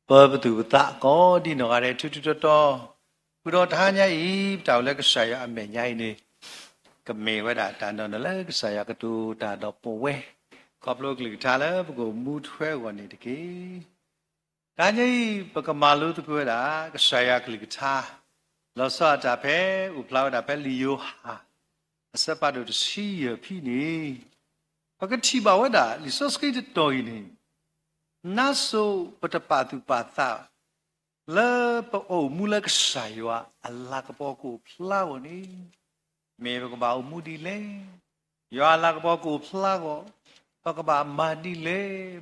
ပပသူၣ်ပသးကိးဒံနီၢ်ဂၤဒဲး ထူထူတီတီ, ဃုာ်ဒီးတဟါညါအံၤ ပတၢ်အိၣ်လၢကစၢ်ယွၤအမဲာ်ညါအံၤန့ၣ် ကမ့ၢ်ဝဲဒၣ်တၢ်နီၢ်နီၢ်လၢကစၢ်ယွၤကတိၤတၢ်ဒီးပဝဲ ခီဖျိကလုၢ်ကထါလၢပကအိၣ်မူထွဲအဂီၢ်န့ၣ်တက့ၢ်. တဟါညါအံၤ ပကမၤလိသကိးဝဲဒၣ် ကစၢ်ယွၤကလုၢ်ကထါ လီၤဆီဒၣ်တၢ်ဖဲ အိၣ်ဖျါဝဲဒၣ်ဖဲလံာ်ယိၤဟၣ် အဆၢဖးဒိၣ်တဆံယဲၢ်ဖဲန့ၣ် ပကထံၣ်ဘၣ်ဝဲဒၣ် လံာ်စီဆှံတတီၤအံၤန့ၣ် နါစိၤပတပာ်သူၣ်ပာ်သး လၢပအိၣ်မူလၢကစၢ်ယွၤအလၤကပီၤကအိၣ်ဖျါအဂီၢ်န့ၣ် မ့ၢ်ပကဘၣ်အိၣ်မူဒ်လဲၣ်, ယွၤအလၤကပီၤကအိၣ်ဖျါအဂီၢ် ပကဘၣ်မၤဒ်လဲၣ်.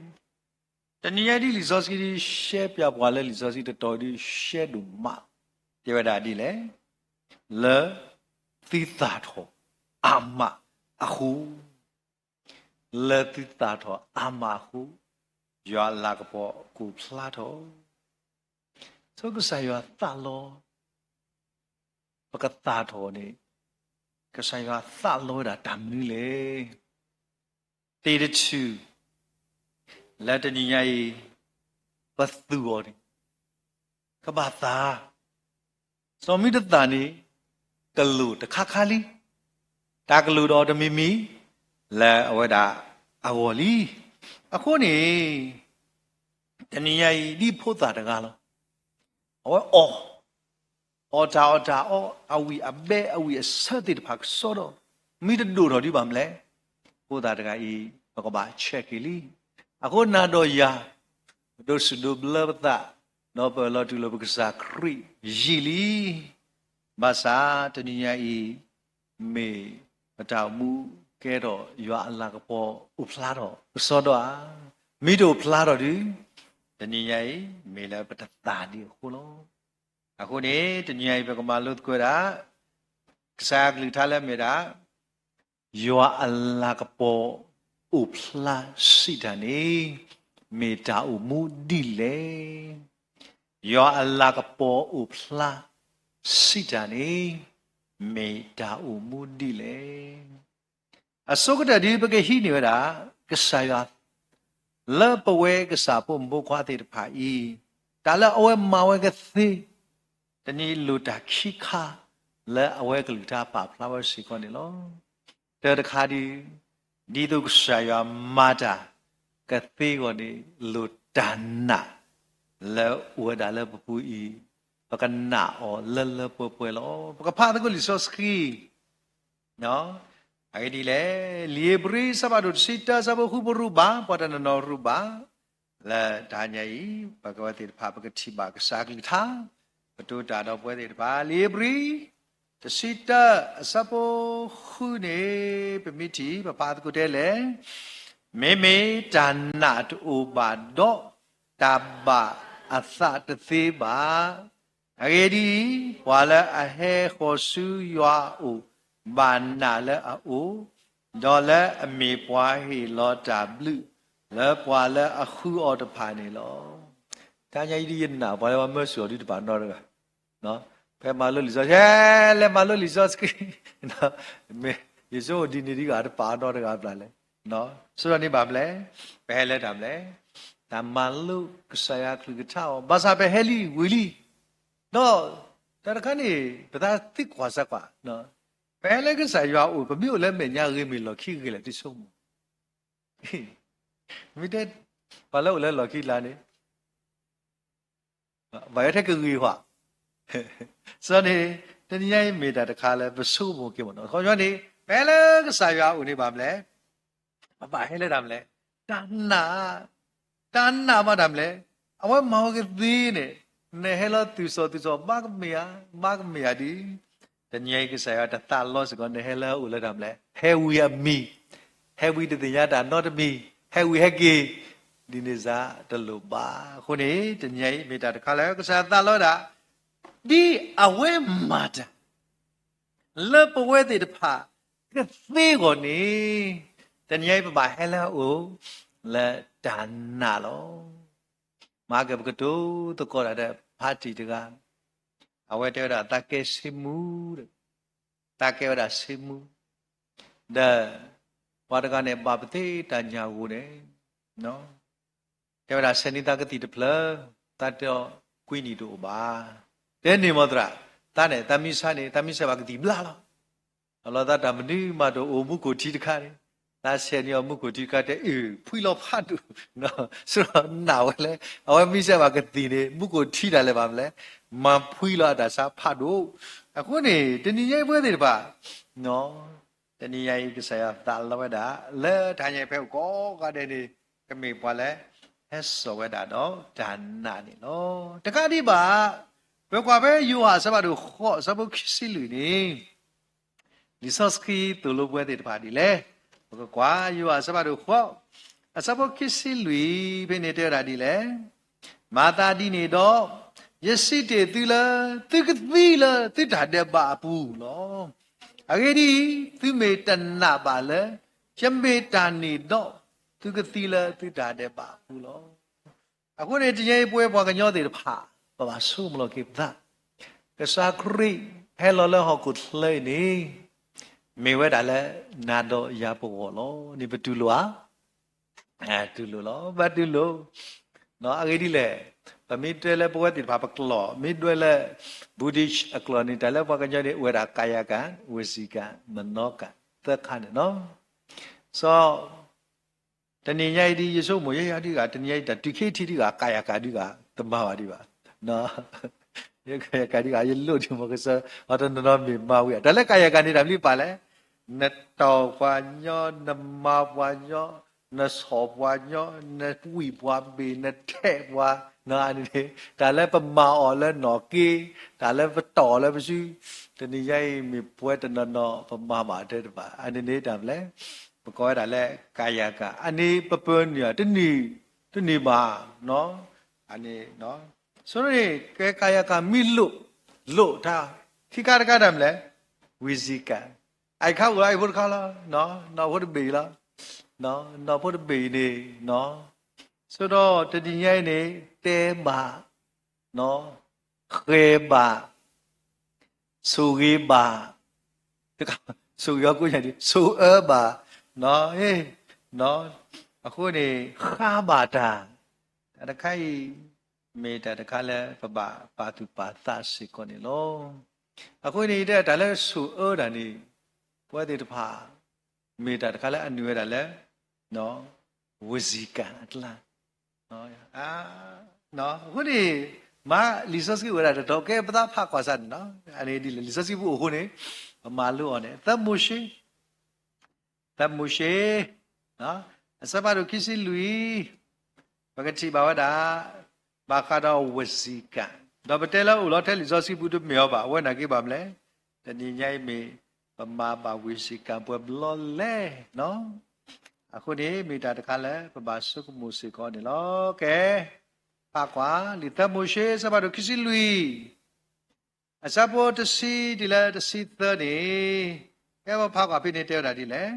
တနံၤညါဒ်လံာ်စီဆှံဒ်ရှဲပၠးပှၤလၢလံာ်စီဆှံတတီၤဒ်ရှဲဒိၣ်မး တဲဝဲဒၣ်ဒ်လဲၣ်, လၢသုသၣ်ထီၣ်အါမးအဃိ လၢသုသၣ်ထီၣ်အါမးအဃိ ယွၤအလၤကပီၤကအိၣ်ဖျါထီၣ်. ဆိကစၢ်ယွၤသးလီ ပကသၣ်ထီၣ်န့ၣ် ကစၢ်ယွၤသးလီဝဲဒၣ်တၢ်မနုၤလဲၣ်. သ့ၣ်တထူၣ် လၢတနံၤညါအံၤ ပသူၣ်အီၤန့ၣ် ကဘၣ်သၣ်, စီၤမံတသၣ်န့ၣ် ကလိၣ်တခါခါလံ, တၢ်ကလိၣ်ဒီးတမံၤမံၤ လၢအဝဲဒၣ်အဂီၢ်လံ. အဃိန့ၣ် တနံၤညါအံၤ ဒ်ဖိသၣ်တဂၤလီၤ. အဝဲအီၣ် အီၣ်တၢ်အီၣ်တၢ်အီ အဝံၣ်အဘဲအဝံၣ်အဆၢသ့ၣ်တဖၣ်ကစီဒီ, မ့ၢ်တဒိၣ်ထီၣ်ဒံးဘၣ်မလဲၣ်. ဖိသၣ်တဂၤအံၤ ပကဘၣ်ဆဲးက့ၤလံ. အဃိနၤဒီးယၤ ပဒိးစူၣ်ဒိးဘျၢပသး ဒီးပလီၤတူၢ်လိာ်ပကစၢ်ခရံာ်ယံာ်လံ. ဘၣ်ဆၣ်တနံၤညါအံၤ မ့ၢ်ပတၢ်အိၣ်မူကဲထီၣ်ယွၤအလၤကပီၤအိၣ်ဖျါထီၣ်ကစီဒီဧါ. မ့ၢ်တအိၣ်ဖျါထီၣ်ဒီး တနံၤညါအံၤ မ့ၢ်လၢပတသၣ်ဒံးအဃိလီၤ. အဃိန့ၣ် တနံၤညါအံၤ ပကမၤလိသကိးဝဲဒၣ် ကစၢ်ယွၤကလုၢ်ကထါလၢအမ့ၢ်ဒၣ် ယွၤအလၤကပီၤအိၣ်ဖျါစံးတၢ်န့ၣ် မ့ၢ်တၢ်အိၣ်မူဒ်လဲၣ်. ယွၤအလၤကပီၤအိၣ်ဖျါစံးတၢ်န့ၣ် မ့ၢ်တၢ်အိၣ်မူဒ်လဲၣ်. အဆိကတၢၢ်ဒ်ပကဟံးန့ၢ်ဝဲဒၣ် ကစၢ်ယွၤ လၢပဝဲကစၢ်ဖိမုၣ်ဖိခွါသ့ၣ်တဖၣ်အံၤ တၢ်လၢအဝဲမၤဝဲကသ့ တနံၤလိၣ်တၢ်ခံခါ လၢအဝဲကလုၢ်ကထါပာ်ဖျါဝဲစ့ၢ်ကီးန့ၣ်လီၤ. တၢတခါဒီး ဒ်သိးကစၢ်ယွၤမၤတၢ်ကသ့အဂီၢ်န့ၣ် လိၣ်တၢ်နာ် လၢအိၣ်ဝဲဒၣ်လၢပပူၤအံၤ ပကနာ်အီၤလၢလၢပှဲၤပှဲၤလီၤ. ပကဖးသကိးလံာ်စီဆှံ အဂ့ၢ်ဒ်လဲၣ်, လံာ်ဧ့ၤဘြံၤ အဆၢဖးဒိၣ်တဆံတၢ အဆၢဖိဃု ပရူးဘၣ် ပှၤတနီၤနီၤရူးဘၣ်, လၢတဟါညါအံၤ ပကဝဲသ့ၣ်တဖၣ် ပကထံၣ်ဘၣ်ကစၢ်ကလုၢ်ကထါ ကတိၤတၢ်ဒီးပဝဲသ့ၣ်တဖၣ် လံာ်ဧ့ၤဘြံၤ တဆံတၢ အဆၢဖိဃုန့ၣ် ပမ့ၢ်ထံၣ် ပဖးသကိးတဲလဲၣ်, မ့မ့ၢ်တၢ်နာ်တအိၣ်ဘၣ်ဒီး တၢ်ဘၣ်အသးတသ့ဘၣ်. အဂ့ၢ်ဒ်အံၤ, ပှၤလၢအဟဲဃီၤဆူယွၤအအိၣ် ဘၣ်နာ်လၢအအိၣ်, ဒီးလၢအမ့ၢ်ပှၤဟ့ၣ်လီၤတၢ်ဘျုး လၢပှၤလၢအဃုအီၤတဖၣ်န့ၣ်လီၤ. တဟါညါအံၤဒ်ယနာ် ပှၤလၢပှၤမၢဆူၣ်အီၤဒ်တပာ်နီတဂၤ, ဖဲမၤလိလံာ်စီဆှံ လဲၤမၤလိလံာ်စီဆှံ မ့ၢ်ယဆိကမိၣ်ဒ်န့ၣ်ဒ်ဂၤတပာ်နီတဂၤဘၣ်လဲၣ်. ဆိဒီးန့ၣ်ဘၣ်မလဲၣ်, ပဟဲလၢတၢ်မလဲၣ်, တၢ်မၤလိကစၢ်ယွၤကလုၢ်ကထါအီၤ ဘၣ်ဆၣ်ပဟဲလံဝံၤလံ, ဒီးတၢ်တခါန့ၣ် ပသးသံကွၢ်စၢ်ကွၢ်, ပဟဲလၢကစၢ်ယွၤအအိၣ် ပမ့ၢ်အိၣ်လၢမဲာ်ညါဂ့ၤ မ့ၢ်လီၢ်ခံဂ့ၤလဲၣ် တဆိကမိၣ်, မ့ၢ်တဲ ပှၤလၢအိၣ်လၢလီၢ်ခံကျါန့ၣ် ဘၣ်ယွၤထဲကဂ့ၤဃီ, ဆိန့ၣ် တနံၤညါအံၤမ့ၢ်တၢ်တခါလၢပဆိကမိၣ်က့ၤမ့ၢ်နီၤ. အခီပညီန့ၣ် ပဟဲလၢကစၢ်ယွၤအအိၣ်န့ၣ်ဘၣ်မလဲၣ်, ပဘၣ်ဟဲလၢတၢ်မလဲၣ်, တၢ်နာ်, တၢ်နာ်ဘၣ်တၢ်မလဲၣ်, အဝဲမၤဝဲကသ့န့ၣ်, နဟဲလီၤသူၣ်စီၣ်သူၣ်စီၣ် ဘၣ်ကမ့ၢ်ဧါ, ဘၣ်ကမ့ၢ်ဧါဒ် တနံၤညါအံၤကစၢ်ယွၤတသးလီစ့ၢ်ကီး နဟဲလၢအအိၣ်လၢတၢ်မလဲၣ်, ဟဲဝံၤအမံၤ, ဟဲဝံၤတသ့ၣ်ညါတၢ်နီတမံၤ, ဟဲဝံၤဟဲက့ၤ, ဒ်န့ၣ်စ့ၢ်တလိၣ်ဘၣ်. အဃိန့ၣ် တနံၤညါအံၤမ့ၢ်တၢ်တခါလၢကစၢ်ယွၤသးလီဝဲဒၣ် ဒ်အဝဲမၤတၢ် လၢပဝဲသ့ၣ်တဖၣ်ကသ့အဂီၢ်န့ၣ်, တနံၤညါအံၤပဘၣ်ဟဲလၢအအိၣ်လၢတၢ်နာ်လီၤ. မၤက့ၤပကတိၤသကိးတၢ်ဒီးဖါတံၢ်တဂၤ, အဝဲတဲဝဲဒၣ်သးကဲဆ့မူ, သးကဲဝဲဒၣ်ဆ့မူ, ဒီးပှၤတဂၤန့ၣ် ဘၣ်ပသ့တၢ်ညၣ်ဂိၤန့ၣ် တဲဝဲဒၣ်ဆဲးန့ၢ်သးကသံၣ်တဖျၢၣ်, သးတဲအီၤ ကွံနံၣ်တအိၣ်ဘၣ်. တဲန့ၣ်မ့ၢ်သရၣ်, သးန့ၣ် သးမံဆါန့ၣ် သးမံဆါဘၣ်ကသံၣ်ဘျါလီၤ. အလီၤသးတၢ်မနုၤမးတအိၣ် မူခိၣ်ထံတခါန့ၣ်, သးဆဲးန့ၢ်အီၤမူခိၣ်ထံတခါ တဲအၢ ဖှံလီၤဖးဒိၣ်, ဆိဒီးနာ်ဝဲလၢ အဝဲမံဆါဘၣ်ကသံၣ်န့ၣ် မူခိၣ်ထံဒၣ်လဲာ်ဘၣ်မလဲၣ်, မၤဖှံလီၤအတၢ်ဆါဖးဒိၣ်. အဃိန့ၣ် တနံၤညါအံၤပဝဲသ့ၣ်တဖၣ် တနံၤညါအံၤ ကစၢ်ယွၤသးလီဝဲဒၣ် လၢတဟါညါအံၤဖဲအိၣ်ကိးဂၤဒဲးန့ၣ် ကမ့ၢ်ပှၤလၢ ဟဲစိာ်ဝဲဒၣ်ဒီးတၢ်နာ်န့ၣ်လီၤ. တကးဒံးဘၣ် ပကွၢ်ဖဲယိၤဟၣ်အဆၢဖးဒိၣ်ဃိး အဆၢဖိခံဆံလွံၢ်န့ၣ် လံာ်စီဆှံသိၣ်လိပဝဲသ့ၣ်တဖၣ်ဒ်လဲၣ်. ပကကွၢ်ယိၤဟၣ်အဆၢဖးဒိၣ်ဃိး အဆၢဖိခံဆံလွံၢ်ဖဲန့ၣ်တဲဝဲဒၣ်ဒ်လဲၣ်. မၤသးဒ်န့ၣ်ဒီး ယစံးတ့ၢ်သုလၢ သုကသံလၢသုတၢ်ဒဲးဘးအပူၤလီၤ. အဂ့ၢ်ဒ်အံၤ, သုမ့ၢ်တနာ်ဘၣ်လၢ ယမ့ၢ်တၢ်န့ၣ်ဒီး သုကသံလၢသုတၢ်ဒဲးဘးအပူၤလီၤ. အဃိန့ၣ် တနံၤအံၤပဝဲပှၤကညီသ့ၣ်တဖၣ် ပဘၣ်ဆိကမိၣ်လီၤက့ၤပသး, ကစၢ်ခရံာ်ဟဲလီၤလၢဟီၣ်ခိၣ်ချၢအံၤန့ၣ် မ့ၢ်ဝဲဒၣ်လၢနၤဒီးယၤပဂီၢ်လီၤ. န့ၣ်ပတူၢ်လိာ်ဧါ. တူၢ်လိာ်လီၤ, ဘၣ်တူၢ်လိာ်. အဂ့ၢ်ဒ်လဲၣ်, ပမ့ၢ်တဲလၢပဝဲသ့ၣ်တဖၣ်ပကျိာ်, မ့ၢ်ဒွဲလၢ Buddhist အကျိာ်န့ၣ် တၢ်လၢပှၤကညီန့ၣ် အိၣ်ဝဲဒၣ် ကာယကံ ဝစီကံ မနောကံ သၢခါန့ၣ်လီၤ. စီၤ တနံၤညါအံၤဒ်ယဆိကမိၣ်ယဲယၤဒ်ဂၤ တနံၤညါအံၤတၢ်တုၤခံထံဒ်ဂၤ ကာယကံ ဒ်ဂၤ တမၤဘၣ်ဒံးဘၣ်. ကာယကံ ဒ်ဂၤ ယလိၣ်ဒံးမ့ၢ်ကစၢ် အတနီၤနီၤမ့ၢ်မၤဝံၤ တၢ်လၢ ကာယကံ န့ၣ် တၢ်မနုၤပာ်လဲၣ်. နတီၢ်ပှၤညီ, နမၤပှၤညီ, နဆီၣ်ပှၤညီ, နဝံၣ်ပှၤဘ့ၣ်, နထဲးပှၤ, န့ၣ် တၢ်လၢပမၤအီၤလၢနီၣ်က့, တၢ်လၢပတီၢ်လၢပစု, တနံၤညါအံၤမ့ၢ်ပှၤတနီၤနီၤ ပမၤဘၣ်တဲတဘၣ်. အန့ၣ်န့ၣ်တၢ်မနုၤလဲၣ်, ပကိးဝဲဒၣ်လၢ ကာယကံ အန့ၣ်ပပၢနုာ်ဧါ, တန့ၢ်ဘၣ်. အန့ၣ် ဆိန့ၣ် ကဲ ကာယကံ မ့ၢ်လိၣ်, လိၣ်တၢ်, ခံခါတခါတၢ်မနုၤလဲၣ်, ဝစီကံ အအံၤတခါအိၣ်လီၤ အအံၤဖိတခါလီၤ, နီၢ်ဖိတဘ့ၣ်အံၤလီၤ, နီၢ်ဖိတဘ့ၣ်အံၤန့ၣ်, ဆိဒီးတနံၤညါအံၤန့ၣ် တဲဘၣ်, ဃဲၤဘၣ်, ဆိၣ်ဂ့ၤဘၣ်, ဆိၣ်ဂ့ၤအီၤကိးညါဒ် ဆိၣ်အၢဘၣ်, အဃိန့ၣ် ဃါဘၣ်တၢ်, တၢ်တခါအံၤ မ့ၢ်တၢ်တခါလၢပဘၣ်ပာ်သူၣ်ပာ်သးစ့ၢ်ကီးန့ၣ်လီၤ. အဃိန့ၣ် ယတဲတၢ်လၢဆိၣ်အၢတၢ်န့ၣ် ပဝဲသ့ၣ်တဖၣ် မ့ၢ်တၢ်တခါလၢအနုာ်ဝဲဒၣ်လၢ ဝစီကံ အကျါ, အဃိန့ၣ် မ့ၢ်လံာ်စီဆှံအိၣ်ဝဲဒၣ်တတီၤ ကဲပသးဖးကွၢ်စၢ်န့ၣ်လီၤ. အန့ၣ်ဒ်လဲၣ် လံာ်စီဆှံပူၤအိၣ်အဃိန့ၣ် ပမၤလိအီၤန့ၣ် သၢမိၤၡ့ သၢမိၤၡ့ အဆၢဖးဒိၣ်ခံဆံလွံၢ် ပကထံၣ်ဘၣ်ဝဲဒၣ် ဘၣ်ဃးဒီးဝစီကံ, ဒီးပတဲလၢအိၣ်လီၤထဲလံာ်စီဆှံပူၤတမ့ၢ်အီၤဘၣ်, အဝဲနာ်က့ဘၣ်မနုၤလဲၣ်, တနံၤညါအံၤမ့ၢ် ပမၤဘၣ်ဝစီကံပှဲၤဘျီလဲၣ်. အဃိန့ၣ် မ့ၢ်တၢ်တခါလၢပဘၣ်ဆိကမိၣ်စ့ၢ်ကီးန့ၣ်လီၤ. ကဲ ဖးကွၢ် လံာ်သၢမိၤၡ့ အဆၢဖးဒိၣ်ခံဆံလွံၢ် အဆၢဖိတဆံတုၤလၢတဆံသၢန့ၣ်, ကဲပဖးကွၢ်ဖဲန့ၣ်တဲဝဲဒၣ်ဒ်လဲၣ်.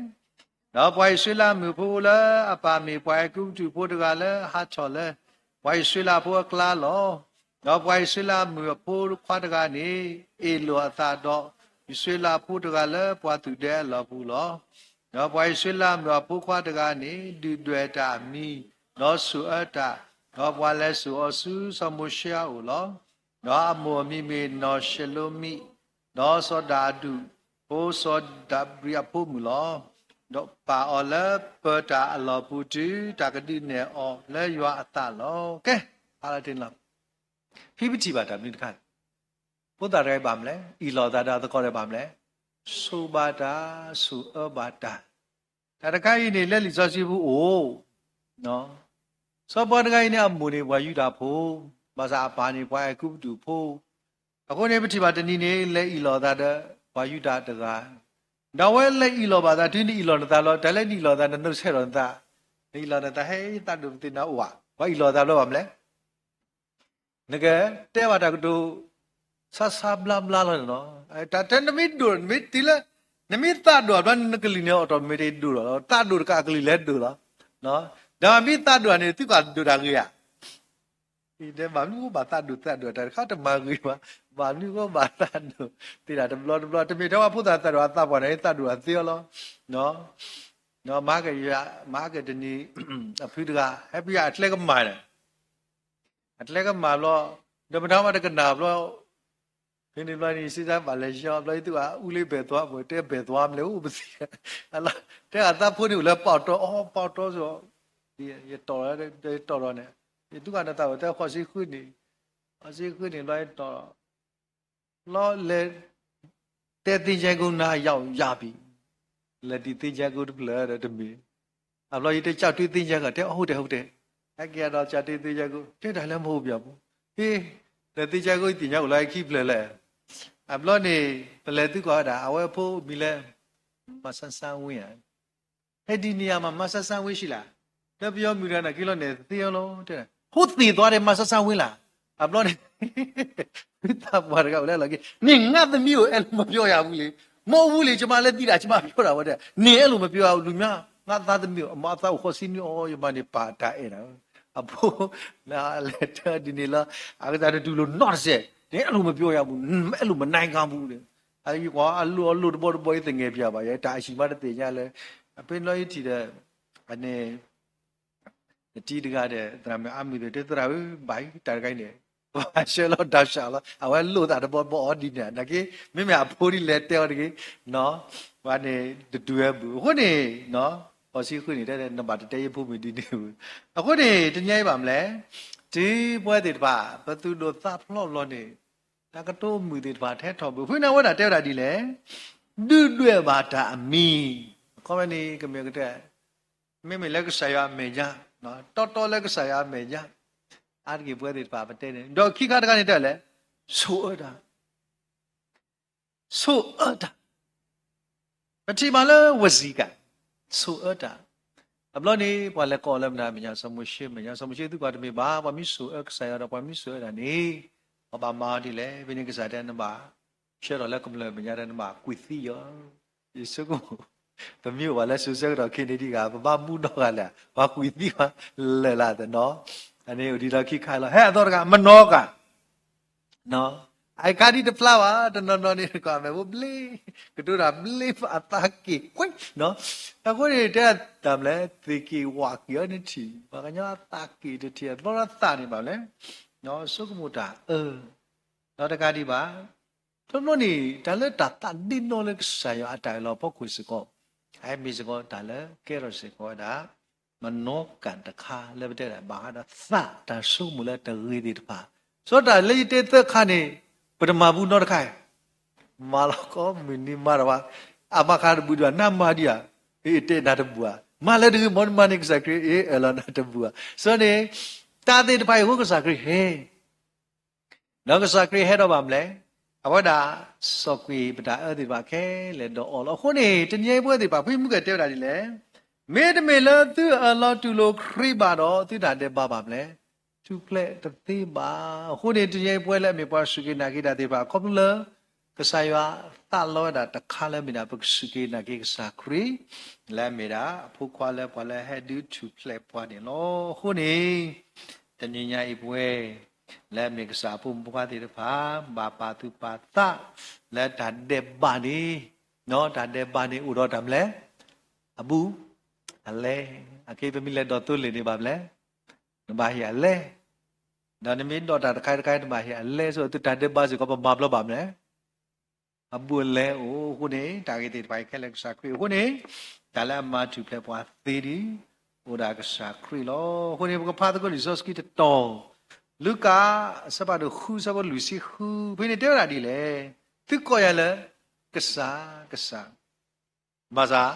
ဒီးပှၤအံၣ်စရ့လးမုၣ်ဖိလၢအပၢ်မ့ၢ်ပှၤအဲၤကူပတူးဖိတဂၤလၢအဟးထီၣ်လၢ ပှၤအံၣ်စရ့လးဖိအကျါလီၤ. ဒီးပှၤအံၣ်စရ့လးမုၣ်အဖိခွါတဂၤန့ၣ် အ့ၣ်လိာ်အသးဒီး အံၣ်စရ့လးဖိတဂၤလၢပှၤသုးဒဲအလီၢ်ပူၤလီၤ. ဒီးပှၤအံၣ်စရ့လးမုၣ်အဖိခွါတဂၤန့ၣ် ဒုၣ်ဒွဲၣ်တၢ်အမံၤ, ဒီးဆိၣ်အၢတၢ်, ဒီးပှၤလဲၤစိာ်အီၤဆူစီၤမိၤၡ့အအိၣ်လီၤ. ဒီးအမိၢ်အမံၤမ့ၢ်နီၢ်ၡလိမံ, ဒီးစီၤဒၤဒူၣ်ဖိစီၤဒၤဘရံးအဖိမုၣ်လီၤ. ဒီးပာ်အီၤလၢပၢၤတၢ်အလီၢ်ပူၤတုၤတၢ်ကဒုးနဲၣ်အီၤလၢယွၤအသးလီၤ. ကဲ, ဖးလီၤတ့ၢ်လီၤ. ဖဲပထံၣ်ဘၣ်တၢ်မနုၤတခါန့ၣ် ဖိသၣ်တဂၤအံၤဘၣ်မနုၤလဲၣ်, အ့ၣ်လိာ်သးဒီးအသကိးတဂၤဘၣ်မနုၤလဲၣ်, ဆိၣ်ဘၣ်တၢ်, ဆိၣ်အၢဘၣ်တၢ်. တၢ်တခါအံၤန့ၣ် လၢလံာ်စီဆှံပူၤအိၣ်, စီၤပၤတဂၤအံၤန့ၣ် အမိၢ်န့ၣ်ပှၤယူဒၤဖိ, ဘၣ်ဆၣ်အပၢ်န့ၣ်ပှၤအဲၤကူပတူးဖိ. အဃိန့ၣ် ပထံၣ်ဘၣ်တနံၤန့ၣ် လဲၤအ့ၣ်လိာ်သးဒီးပှၤယူဒၤတဂၤ, ဒီးအဝဲလဲၤအ့ၣ်လိာ်ဘၣ်သး တုၤနအ့ၣ်လိာ်နသးလီၤ, တၢ်လၢနအ့ၣ်လိာ်သး နနုာ်ဆဲးထီၣ်နသး, နအ့ၣ်လိာ်နသး ဟဲသးဒိၣ်ပသ့ၣ်နၤအိၣ်ဧါ, ပှၤအ့ၣ်လိာ်သးဘျီဘၣ်မနုၤလဲၣ် နကတဲဘၣ်တၢ်ကတိၤ ဆါဆါဘျါဘျါလီၤန့ၣ်လီၤ. တၢ်တဲနမ့ၢ်ဒိၣ် နမ့ၢ်တုၤလၢ နမ့ၢ်သးဒိၣ်ဘျီ နကလုၢ်န့ၣ် automatic ဒိၣ်လီၤ. သးဒိၣ်တကးအကလုၢ်လဲၤဒိၣ်လီၤ. ဒီးမ့ၢ်သးဒိၣ်န့ၣ် သုကဒိၣ်တၢ်ဂ့ၤဧါ. ဘၣ်မနုၤဘၣ်သးဒိၣ်သးဒိၣ် တၢ်တခါတမၤဂ့ၤဘၣ်, ဘၣ်မနုၤဘၣ်သးဒိၣ်, သ့ၣ်တၢ်တဘျီတဘျီ တမ့ၢ်ထဲဝဲဖိသၣ်သးဒိၣ်အသးပှၢ်န့ၣ် သးဒိၣ်အသ့အီၤလီၤ. မၤကယၤ မၤကတနံၤ အဖုတဂၤ ဟဲပယၤအကျဲကမၣ်န့ၣ် အကျဲကမၤဘျီ, ဒီးမတၤမးတကနၣ်ဘျီ, ဖဲန့ၣ်ဘျီန့ၣ် စ့စါဘၣ်လဲၤယီၤဘျီ ယသူၣ်အအူလၢဘဲၣ်သွါမး တဲဘဲၣ်သွါမလဲၣ် အိၣ်ပသံ, တၢ်အသးဖိန့ၣ်အိၣ်လၢပီၣ်တီၢ် အီ ပီၣ်တီၢ်စီၤ, ယတီၢ်, ယတီၢ်ဒီးန့ၣ် ယသူၣ်ကနၣ်သးဝဲ တဲဃိးဆံဃုန့ၣ်, ဃိးဆံဃုန့ၣ်ဘျီယတီၢ် လီၤလဲၤ တဲသ့ၣ်ညါကိနၤယၤယၤပံၤ, လဲၤဒံးသ့ၣ်ညါကိတဖျၢၣ်ဒီးတမ့ၢ်, အဘျီယတဲကၠီတုသ့ၣ်ညါကီး တဲအဟူတဲဟူတဲ, ဟဲက့ၤဒီးကၠီတုသ့ၣ်ညါကိ တဲတၢ်လၢမဟိပယီၤပူၤ, ဟ့, လဲၤသ့ၣ်ညါကိသ့ၣ်ညါအိၣ်လီၤခံဖျၢၣ်လဲၣ်, အဘျီန့ၣ် ပလဲၤသုကီးဝဲဒၣ် အဝဲဖိမံၤလၢ မၤဆါဆါဝ့ၢ်ဧါ ဟဲဒ်န့ၣ်ယမၤ မၤဆါဆါဝ့ၢ်ဆံးလၢ်, လၢပယီၤမုၣ်တဂၤန့ၣ်က့ၤလီၤန့ၣ် သ့အီၤလီၤ တဲ, ဟိသ့ၣ်သွါဒဲး မၤဆါဆါဝ့ၢ်လၢ်, အဘျီန့ၣ် သးပှၢ်တဂၤအိၣ်လၢအလီၢ်ခံ န့ၣ်ငါသမီးအိၣ် အဲၣ်လိာ်မပျီယၤဘူးလံ, မ့ၢ်အူလံ ယမါလၢသံဒၣ် ယမါပျီဒၣ်ဝဲဒၣ် န့ၣ်အဲၣ်လိာ်မပျီယၤ လူၤမၠါ, ငါသးသမီးအိၣ် မ့ၢ်အသးအိၣ်ဃိးဆံနွံအီၤ ယမၤန့ၣ်ပာ်တၢ်အဲၣ်ဒၣ်, အဖိ လၢအလဲၤတၢ်ဒ်န့ၣ်လၢ အကစၢ်တတူၢ်လိာ်နီတစဲး န့ၣ်အဲၣ်လိာ်မပျီယၤဘူး အဲၣ်လိာ်မနၤကါဘူးဒီး အယကွၢ်အလိၣ်အလိၣ်တဘီတဘီ ယသငဲၣ်ပၠးဘၣ် ယတၢ်အဟံၣ်မးတသ့ၣ်ညါလၢ အဖဲလီၤယထံၣ်ဒီး အန့ၣ် နတံၤတဂၤဒီး သရၣ်မုၣ်အါမုၢ်သ့ၣ် တဲသရၣ်ဧၢ ဘၣ်တၢ်တခါအံၤန့ၣ် ပှၤဆှၢလီၤတၢ်ဆှၢလီၤ အဝဲလိၣ်သးတဘီတဘီအီၤဒ်န့ၣ် နာ်က့ မ့မ့ၢ်အဖိဒ်လဲၣ်တဲအီၤတဂ့ၤ ပှၤန့ၣ်တတူၢ်ဝဲဘူး အဃိန့ၣ် ဃိးဆံဃုန့ၣ် တဲနဘၣ်တတဲယဖိမုၣ်ဒ်န့ၣ်ဘူး အဃိန့ၣ် တနံၤအံၤဘၣ်မလဲၣ် တုၤပဝဲသ့ၣ်တဖၣ် ပသူၣ်ဒိၣ်သးဖျိးဘျီန့ၣ် တၢ်ကတိၤမုာ်သ့ၣ်တဖၣ်ထဲထီၣ်ဘၣ် ဖဲန့ၣ်အဝဲဒၣ်တဲဝဲဒၣ်ဒ်လဲၣ် ဒုၣ်ဒွဲၣ်ဘၣ်တၢ်အမံၤ အခီပညီန့ၣ်ကမ့ၢ်ကတၢၢ် မ့မ့ၢ်လၢကစၢ်ယွၤအမဲာ်ညါ တီတီလၢကစၢ်ယွၤအမဲာ်ညါ အါတက့ၢ်ပဝဲသ့ၣ်တဖၣ်ပတဲန့ၣ် ဒီးခံခါတခါန့ၣ်တဲလဲၣ် ဆိၣ်အၢတၢ် ဆိၣ်အၢတၢ် ပထံၣ်ဘၣ်လၢဝစံးကၤ ဆိၣ်အၢတၢ် အဘျီန့ၣ် ပှၤလဲၤကိးလၢမနုၤမဲာ်ညါ စီၤမိၤၡ့မဲာ်ညါ စီၤမိၤၡ့သူၣ်ကီးတမ့ၢ်ဘၣ် ပှၤမ့ၢ်ဆိၣ်အၢကစၢ်ယွၤဒီးပှၤမ့ၢ်ဆိၣ်အၢတၢ်န့ၣ် ပဘၣ်မၤအီၤဒ်လဲၣ် ဖဲန့ၣ်ကစၢ်တဲနဘၣ် ဆှၢထီၣ်လၢကမျၢၢ်မဲာ်ညါဒီးနဘၣ်ကွံာ်သံအီၤ ယဆိကမိၣ် ပမ့ၢ်အိၣ်ဘၣ်လၢစိၤဆၢကတီၢ်ခဲအံၤဒ်ဂၤ ပဘၣ်မူနီတဂၤလဲၣ် ပှၤကွံာ်သံပှၤလၢာ်လၢ်သနီၤ အန့ၣ်အိၣ်ဒံးဒီးခံခါလီၤ ဟဲအသီတဂၤ မနီၤကၤ အကါဒံးတဖျါဘၣ် တနီၤနီၤန့ၣ် ကွၢ်မဲာ်ဖိဘျ့ ကတိၤတၢ်ဘျ့အသးက့ၣ်ကွံာ် အဃိန့ၣ် တဲတၢ်မလဲၣ် သ့ၣ်က့ၣ်ဝးက့ၤအီၤနထံၣ် ပှၤကညီအသးက့ၣ်တထံၣ် အသီရသးန့ၣ်ဘၣ်လဲၣ် ဆိကမိၣ်တၢ်အၢ ဒီးတကးဒံးဘၣ် တဘျီန့ၣ် တၢ်လၢတၢ်သးဒ့နီၢ်လၢကစၢ်ယွၤအတၢ်အၢၣ်လီၤဖီခိၣ်စ့ၢ်ကီး အမ့ၢ်စ့ၢ်ကီးတၢ်လၢကဲထီၣ်စ့ၢ်ကီးဝဲဒၣ် မနီၤကၤတခါလၢပတဲဒၣ်ဘၣ်ဃးဒီးသးတၢ်ဆိကမိၣ်လၢတဂ့ၤသ့ၣ်တဖၣ် စီၤတၢ်လၢယတဲသၢခါန့ၣ် ပတမၤဘူးနီတခါ မၤလီၤကီးမုၢ်နံၤမၤတၢ်ဘၣ် အမၤခါတဘူးဒံးဘၣ် နမၤဒံးဧါ အ့ တဲနၤတဘူးဧါ မၤလၢတဂ့ၤ မ်နမၤန့ၣ် ကစၢ်ခရံာ်အ့ အၢၣ်လီၤနၤတဘူးဧါ စီၤန့ၣ် တၢ်သ့ၣ်တဖၣ်အံၤအဃိကစၢ်ခရံာ်ဟဲ ဒီးကစၢ်ခရံာ်ဟဲထီၣ်ဘၣ်မလဲၣ် အဝဲဒၣ် စီၤကွံာ်ပတၢ်အၢသ့ၣ်တဖၣ်ခဲလၢာ်ဒီးအီၤလီၤ. အဃိန့ၣ် တနံၤအံၤပဝဲသ့ၣ်တဖၣ် ဖုမူကဲတဲဝဲဒၣ်ဒ်လဲၣ်, မ့တမ့ၢ်လၢသုအၢၣ်လီၤတူၢ်လိာ်ခရံာ်ဘၣ်ဒီး သုတၢ်ဒဲးဘးဘၣ်မလဲၣ်, ထူၣ်ဖျဲးတသ့ဘၣ်. အဃိန့ၣ် တနံၤအံၤပဝဲလၢအမ့ၢ်ပှၤစူၢ်က့ၤနာ်က့ၤတၢ်သ့ၣ်တဖၣ် ခီဖျိလၢ ကစၢ်ယွၤသးလီဝဲဒၣ်တခါလၢမ့ၢ်ဒၣ် ပကစူၢ်က့ၤနာ်က့ၤကစၢ်ခရံာ် လၢအမ့ၢ်ဒၣ် အဖိခွါလၢပှၤလၢဟဲဒုးထူၣ်ဖျဲးပှၤန့ၣ်လီၤ. အဃိန့ၣ် တနံၤညါအံၤပဝဲ လၢအမ့ၢ်ကစၢ်အဖိမုၣ်ဖိခွါသ့ၣ်တဖၣ် ဘၣ်ပာ်သူၣ်ပာ်သး လၢတၢ်ဒဲးဘးန့ၣ်, တၢ်ဒဲးဘးန့ၣ်အိၣ်ဒီးတၢ်မနုၤလဲၣ်, အဘူး, အလဲ, အခဲအံၤပမ့ၢ်လဲၤဒိးသိလ့ၣ်န့ၣ်ဘၣ်မနုၤလဲၣ်, နဘၣ်ဟ့ၣ်အလဲ, ဒီးနမ့ၢ်ဒိးတၢ်တခါတခါ နဘၣ်ဟ့ၣ်အလဲ ဆိသုတၢ်ဒဲးဘးစ့ၢ်ကီး ပမၤဘျီဘၣ်မနုၤလဲၣ် အဘူးအလဲအိၣ်အဃိန့ၣ် တၢ်ဂ့ၢ်သ့ၣ်တဖၣ်အံၤခဲလၢာ်ကစၢ်ခရံာ်အဃိန့ၣ် တၢ်လၢအမၤထူၣ်ဖျဲးပှၤသ့ဒံး အိၣ်ဒၣ်ကစၢ်ခရံာ်လီၤ. အဃိန့ၣ် ပကဖးသကိးလံာ်စီဆှံတတီၤ, လူၤကၣ် အဆၢဖးဒိၣ်ဃု အဆၢဖိလွံၢ်ဆံဃု ဖဲန့ၣ်တဲဝဲဒၣ်ဒ်လဲၣ်, သုကိးယၤလၢ ကစၢ်, ကစၢ် ဘၣ်ဆၣ်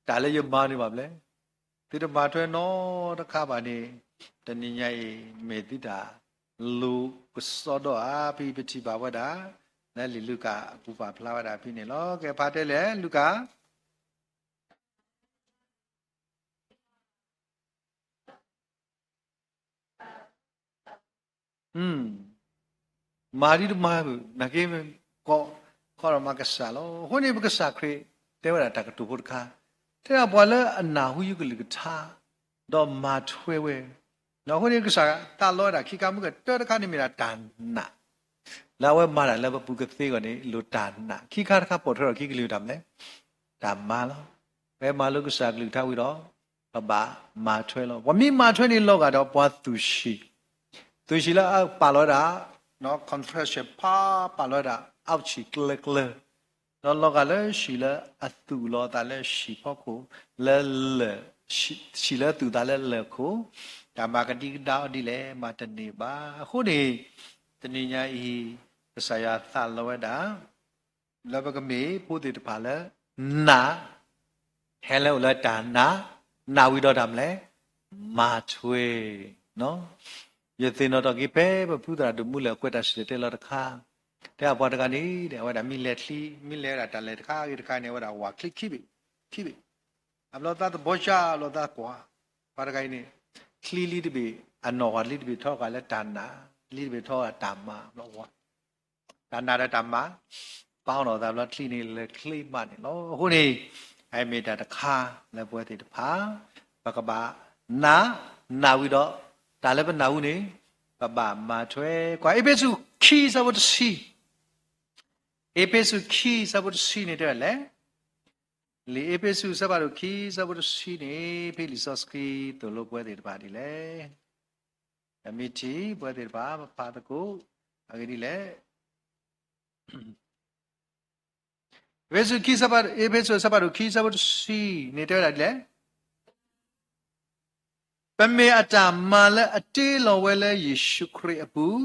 တၢ်လၢယမၤန့ၣ်ဘၣ်မနုၤလဲၣ်, သုတမၤထွဲနီတခါဘၣ်န့ၣ် တနံၤညါအံၤ မ့ၢ်သုတၢ်လိၤကစီဒီဧါ ဖဲအံၤပထံၣ်ဘၣ်ဝဲဒၣ် လၢလံာ်လူၤကၣ်အပူၤပာ်ဖျါဝဲဒၣ်ဖဲန့ၣ်လီၤ. ကဲဖးတဲလဲၣ် လူၤကၣ် မၤဒ်တမၤဘၣ် နာ်က့ ကီး ကီးဒီးမၤကစၢ်လီၤ. အဃိန့ၣ် ပကစၢ်ခရံာ်တဲဝဲဒၣ်တၢ်ကတိၤဖိတခါ, တဲဒၣ်ပှၤလၢအနၢ်ဟူယကလုၢ်ကထါ ဒီးမၤထွဲဝဲ, အဃိန့ၣ် ကစၢ်သးလီဝဲဒၣ်ခံခါမုၢ်ကတၢၢ်တခါန့ၣ်မ့ၢ်ဒၣ်တၢ်နာ်, လၢအဝဲမၤတၢ်လၢပပူၤကသ့အဂီၢ်န့ၣ် လိၣ်တၢ်နာ်, ခံခါတခါပိာ်ထွဲထီၣ်ခံကလုၢ်တၢ်မနုၤလဲၣ်, တၢ်မၤလီၤ. ပမၤလိကစၢ်ကလုၢ်ကထါဝံၤဒီး ပဘၣ်မၤထွဲလီၤ. ပှၤမ့ၢ်မၤထွဲန့ၣ်လီၤဂာ်ဒီးပှၤသူၣ်ဆံး သုးဆံးလၢအပာ်လီၤဝဲဒၣ် contraction ဖးပာ်လီၤဝဲဒၣ် အဆံၣ်ကျၢၤကျၢၤ, ဒီးလီၤဂာ်လၢဆံၣ်လၢအသူၣ်လီၤအသးလၢဆံၣ်ဖီခိၣ် လၢလၢၢ်, ဆံၣ်လၢအသူၣ်အသးလၢလၢၢ်ခိၣ်, တၢ်မၤကဒံကဒါအီၤဒ်လဲၣ် မၤတန့ၢ်ဘၣ်. အဃိန့ၣ် တနံၤညါအံၤ ကစၢ်ယွၤသးလီဝဲဒၣ် လၢပကမ့ၢ်ဖိသ့ၣ်တဖၣ်လၢ နာ်, ဟဲလၢအိၣ်လၢတၢ်နာ်, နာ်ဝံၤဒီးတၢ်မနုၤလဲၣ်, မၤထွဲ, ယသ့ၣ်နီၣ်ထီၣ်က့ၤဖဲပဖုသရၣ်ဒိၣ်မူလၢၢ်ကွဲးတၢ်စံၣ်တဲၤတဲလီၤတခါ, တဲအပှၤတဂၤန့ၣ် အဝဲဒၣ်မ့ၢ်လဲၤချံ, မ့ၢ်လဲၤဝဲဒၣ်တၢ်လဲၤတခါဂ့ၤတခါန့ၣ် အဝဲဒၣ်ဝးချံခံဘ့ၣ်, ခံဘ့ၣ်, အဘျီသးသဘီဆါ အဘျီသးကွၢ်, ပှၤတဂၤအံၤန့ၣ် ချံလံတဘ့ၣ်, အနီၢ်ဝးလံတဘ့ၣ်ထီၣ်ဃာ်လၢတၢ်နာ်, လံတဘ့ၣ်ထီၣ်ဃာ်တၢ်မၤ, ဘျီဝး တၢ်နာ်ဒီးတၢ်မၤ ပာ်အီၤနီၣ်သးဘျီချံန့ၣ် လဲၤချ့မးန့ၣ်လီၤ. အဃိန့ၣ် အမ့ၢ်တၢ်တခါလၢပဝဲသ့ၣ်တဖၣ် ပကဘၣ်နာ်, နာ်ဝံၤဒီး တၢ်လၢပနာ်ဝံၤန့ၣ် ပဘၣ်မၤထွဲကွၢ်. အ့းဖ့းစူးခံဆၢဖိတဆံ, အ့းဖ့းစူးခံဆၢဖိတဆံန့ၣ်တဲဝဲဒ်လဲၣ်. လံာ်အ့းဖ့းစူးအဆၢဖးဒိၣ်ခံဆၢဖိတဆံန့ၣ် ဖဲလံာ်စီဆှံသိၣ်လိပဝဲသ့ၣ်တဖၣ်ဒ်လဲၣ်. ပမ့ၢ်ထံၣ်ပဝဲသ့ၣ်တဖၣ် ပဖးသကိး အဂ့ၢ်ဒ်လဲၣ်. အ့းဖ့းစူးခံဆၢဖး, အ့းဖ့းစူးအဆၢဖးဒိၣ်ခံဆၢဖိတဆံန့ၣ်တဲဝဲဒၣ်ဒ်လဲၣ်. ပမ့ၢ်အတၢ်မၤလၢအတ့လီၤဝဲလၢယ့ၣ်ၡူးခရံာ်အပူၤ,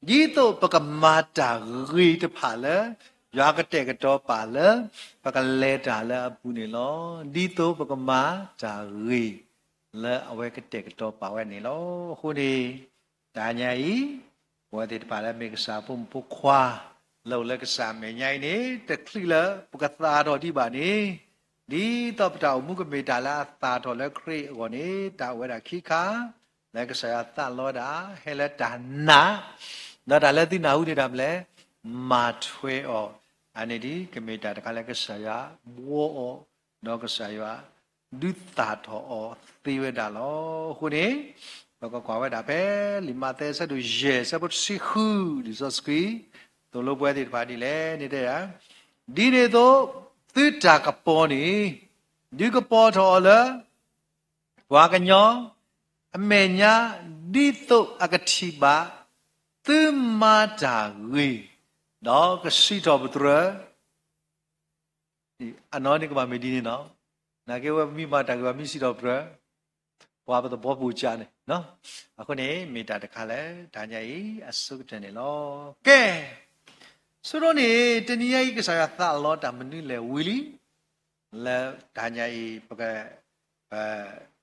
ဒ်သိးပကမၤတၢ်ဂ့ၤတဖၣ်လၢ ယွၤကတဲာ်ကတီၤပာ်လၢ ပကလဲၤတၢ်လၢအပူၤန့ၣ်လီၤ. ဒ်သိးပကမၤတၢ်ဂ့ၤ လၢအဝဲကတဲာ်ကတီၤပာ်ဝဲန့ၣ်လီၤ. အဃိန့ၣ် တနံၤညါအံၤ ပဝဲသ့ၣ်တဖၣ်လၢမ့ၢ်ကစၢ်ဖိမုၣ်ဖိခွါ လၢအိၣ်လၢကစၢ်အမဲာ်ညါအံၤန့ၣ် တချုးလၢပကသၣ်ထီၣ်ဒံးဘၣ်န့ၣ် ဒ်သိးပတၢ်အိၣ်မူကမ့ၢ်တၢ်လၢအသၣ်ထီၣ်လၢခရံာ်အဂီၢ်န့ၣ် တၢ်အိၣ်ဝဲဒၣ်ခံခါ လၢကစၢ်ယွၤသးလီဝဲဒၣ် ဟဲလၢတၢ်နာ်, ဒီးတၢ်လၢသုနာ်ဟူန့ၣ်တၢ်မနုၤလဲၣ်, မၤထွဲအီၤ, အန့ၣ်ဒ်ကမ့ၢ်တၢ်တခါလၢကစၢ်ယွၤဘှီအီၤ, ဒီးကစၢ်ယွၤဒုးသၣ်ထီၣ်အီၤသ့ဝဲဒၣ်လီၤ. အဃိန့ၣ် ပကကွၢ်ဝဲဒၣ်ဖဲလံာ်မးသဲအဆၢဒိၣ်ယဲၢ် အဆၢဖိတဆံဃု လံာ်စီဆှံ သိၣ်လိပဝဲသ့ၣ်တဖၣ်ဒ်လဲၣ်န့ၣ်တဲယၤ, ဒ်န့ၣ်အသိး သုတၢ်ကပီၤန့ၣ် ဒုးကပီၤထီၣ်အီၤလၢ ပှၤကညီအမဲာ်ညါ ဒ်သိးအကထံၣ်ဘၣ် သုမၤတၢ်ဂ့ၤ ဒီးကစံးထီၣ်ပတြၢၤ အနီၢ်န့ၣ်ကဘၣ်မ့ၢ်ဒ်န့ၣ်လီၤ. နာ်က့ဝဲပမ့ၢ်မၤတၢ်ဂ့ၤ ပှၤမ့ၢ်စံးထီၣ်ပတြၢၤ ပှၤပသဘီပူၤကၢ်န့ၣ်, အဃိန့ၣ် မ့ၢ်တၢ်တခါလၢ တနံၤညါအံၤ အဆိကတၢၢ်န့ၣ်လီၤ. ကဲ, ဆိကမိၣ်န့ၣ် တနံၤညါအံၤ ကစၢ်ယွၤသးလီတၢ်မနုၤလဲၣ်ဝံၤလံ, လၢတနံၤညါအံၤ ပက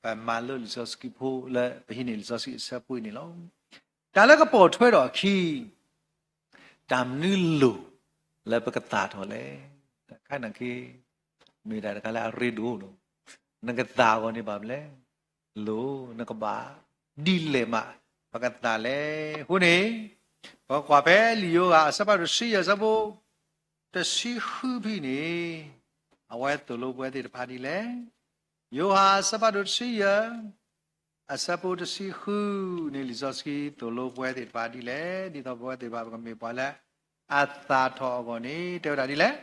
ပမၤလိလံာ်စီဆှံဖိလၢ ပဟံးန့ၢ်လံာ်စီဆှံအဆၢဖိအံၤန့ၣ်လီၤ. တၢ်လၢကပိာ်ထွဲထီၣ်အခံ တၢ်မနုၤလိၣ်လၢပကသၣ်ထီၣ်လဲၣ်. တခါနာ်က့ မ့ၢ်တၢ်တခါလၢအရ့ဒိၣ်လီၤ. နကသၣ်အဂီၢ်န့ၣ်ဘၣ်မနုၤလဲၣ်, လိၣ်နကဘၣ်ဒ်လဲၣ်မး ပကသၣ်လဲၣ်. အဃိန့ၣ် ပကွၢ်ဖဲလံာ်ယိၤဟၣ်အဆၢဖးဒိၣ်တဆံယဲၢ် အဆၢဖိတဆံဃုဖဲန့ၣ် အဝဲသိၣ်လိပဝဲသ့ၣ်တဖၣ်ဒ်လဲၣ်. ယိၤဟၣ်အဆၢဖးဒိၣ်တဆံယဲၢ် အဆၢဖိတဆံဃုန့ၣ် လံာ်စီဆှံသိၣ်လိပဝဲသ့ၣ်တဖၣ်ဒ်လဲၣ်, ဒ်သိးပဝဲသ့ၣ်တဖၣ် ပကမ့ၢ်ပှၤလၢအသၣ်ထီၣ်အဂီၢ်န့ၣ် တဲဝဲဒၣ်ဒ်လဲၣ်.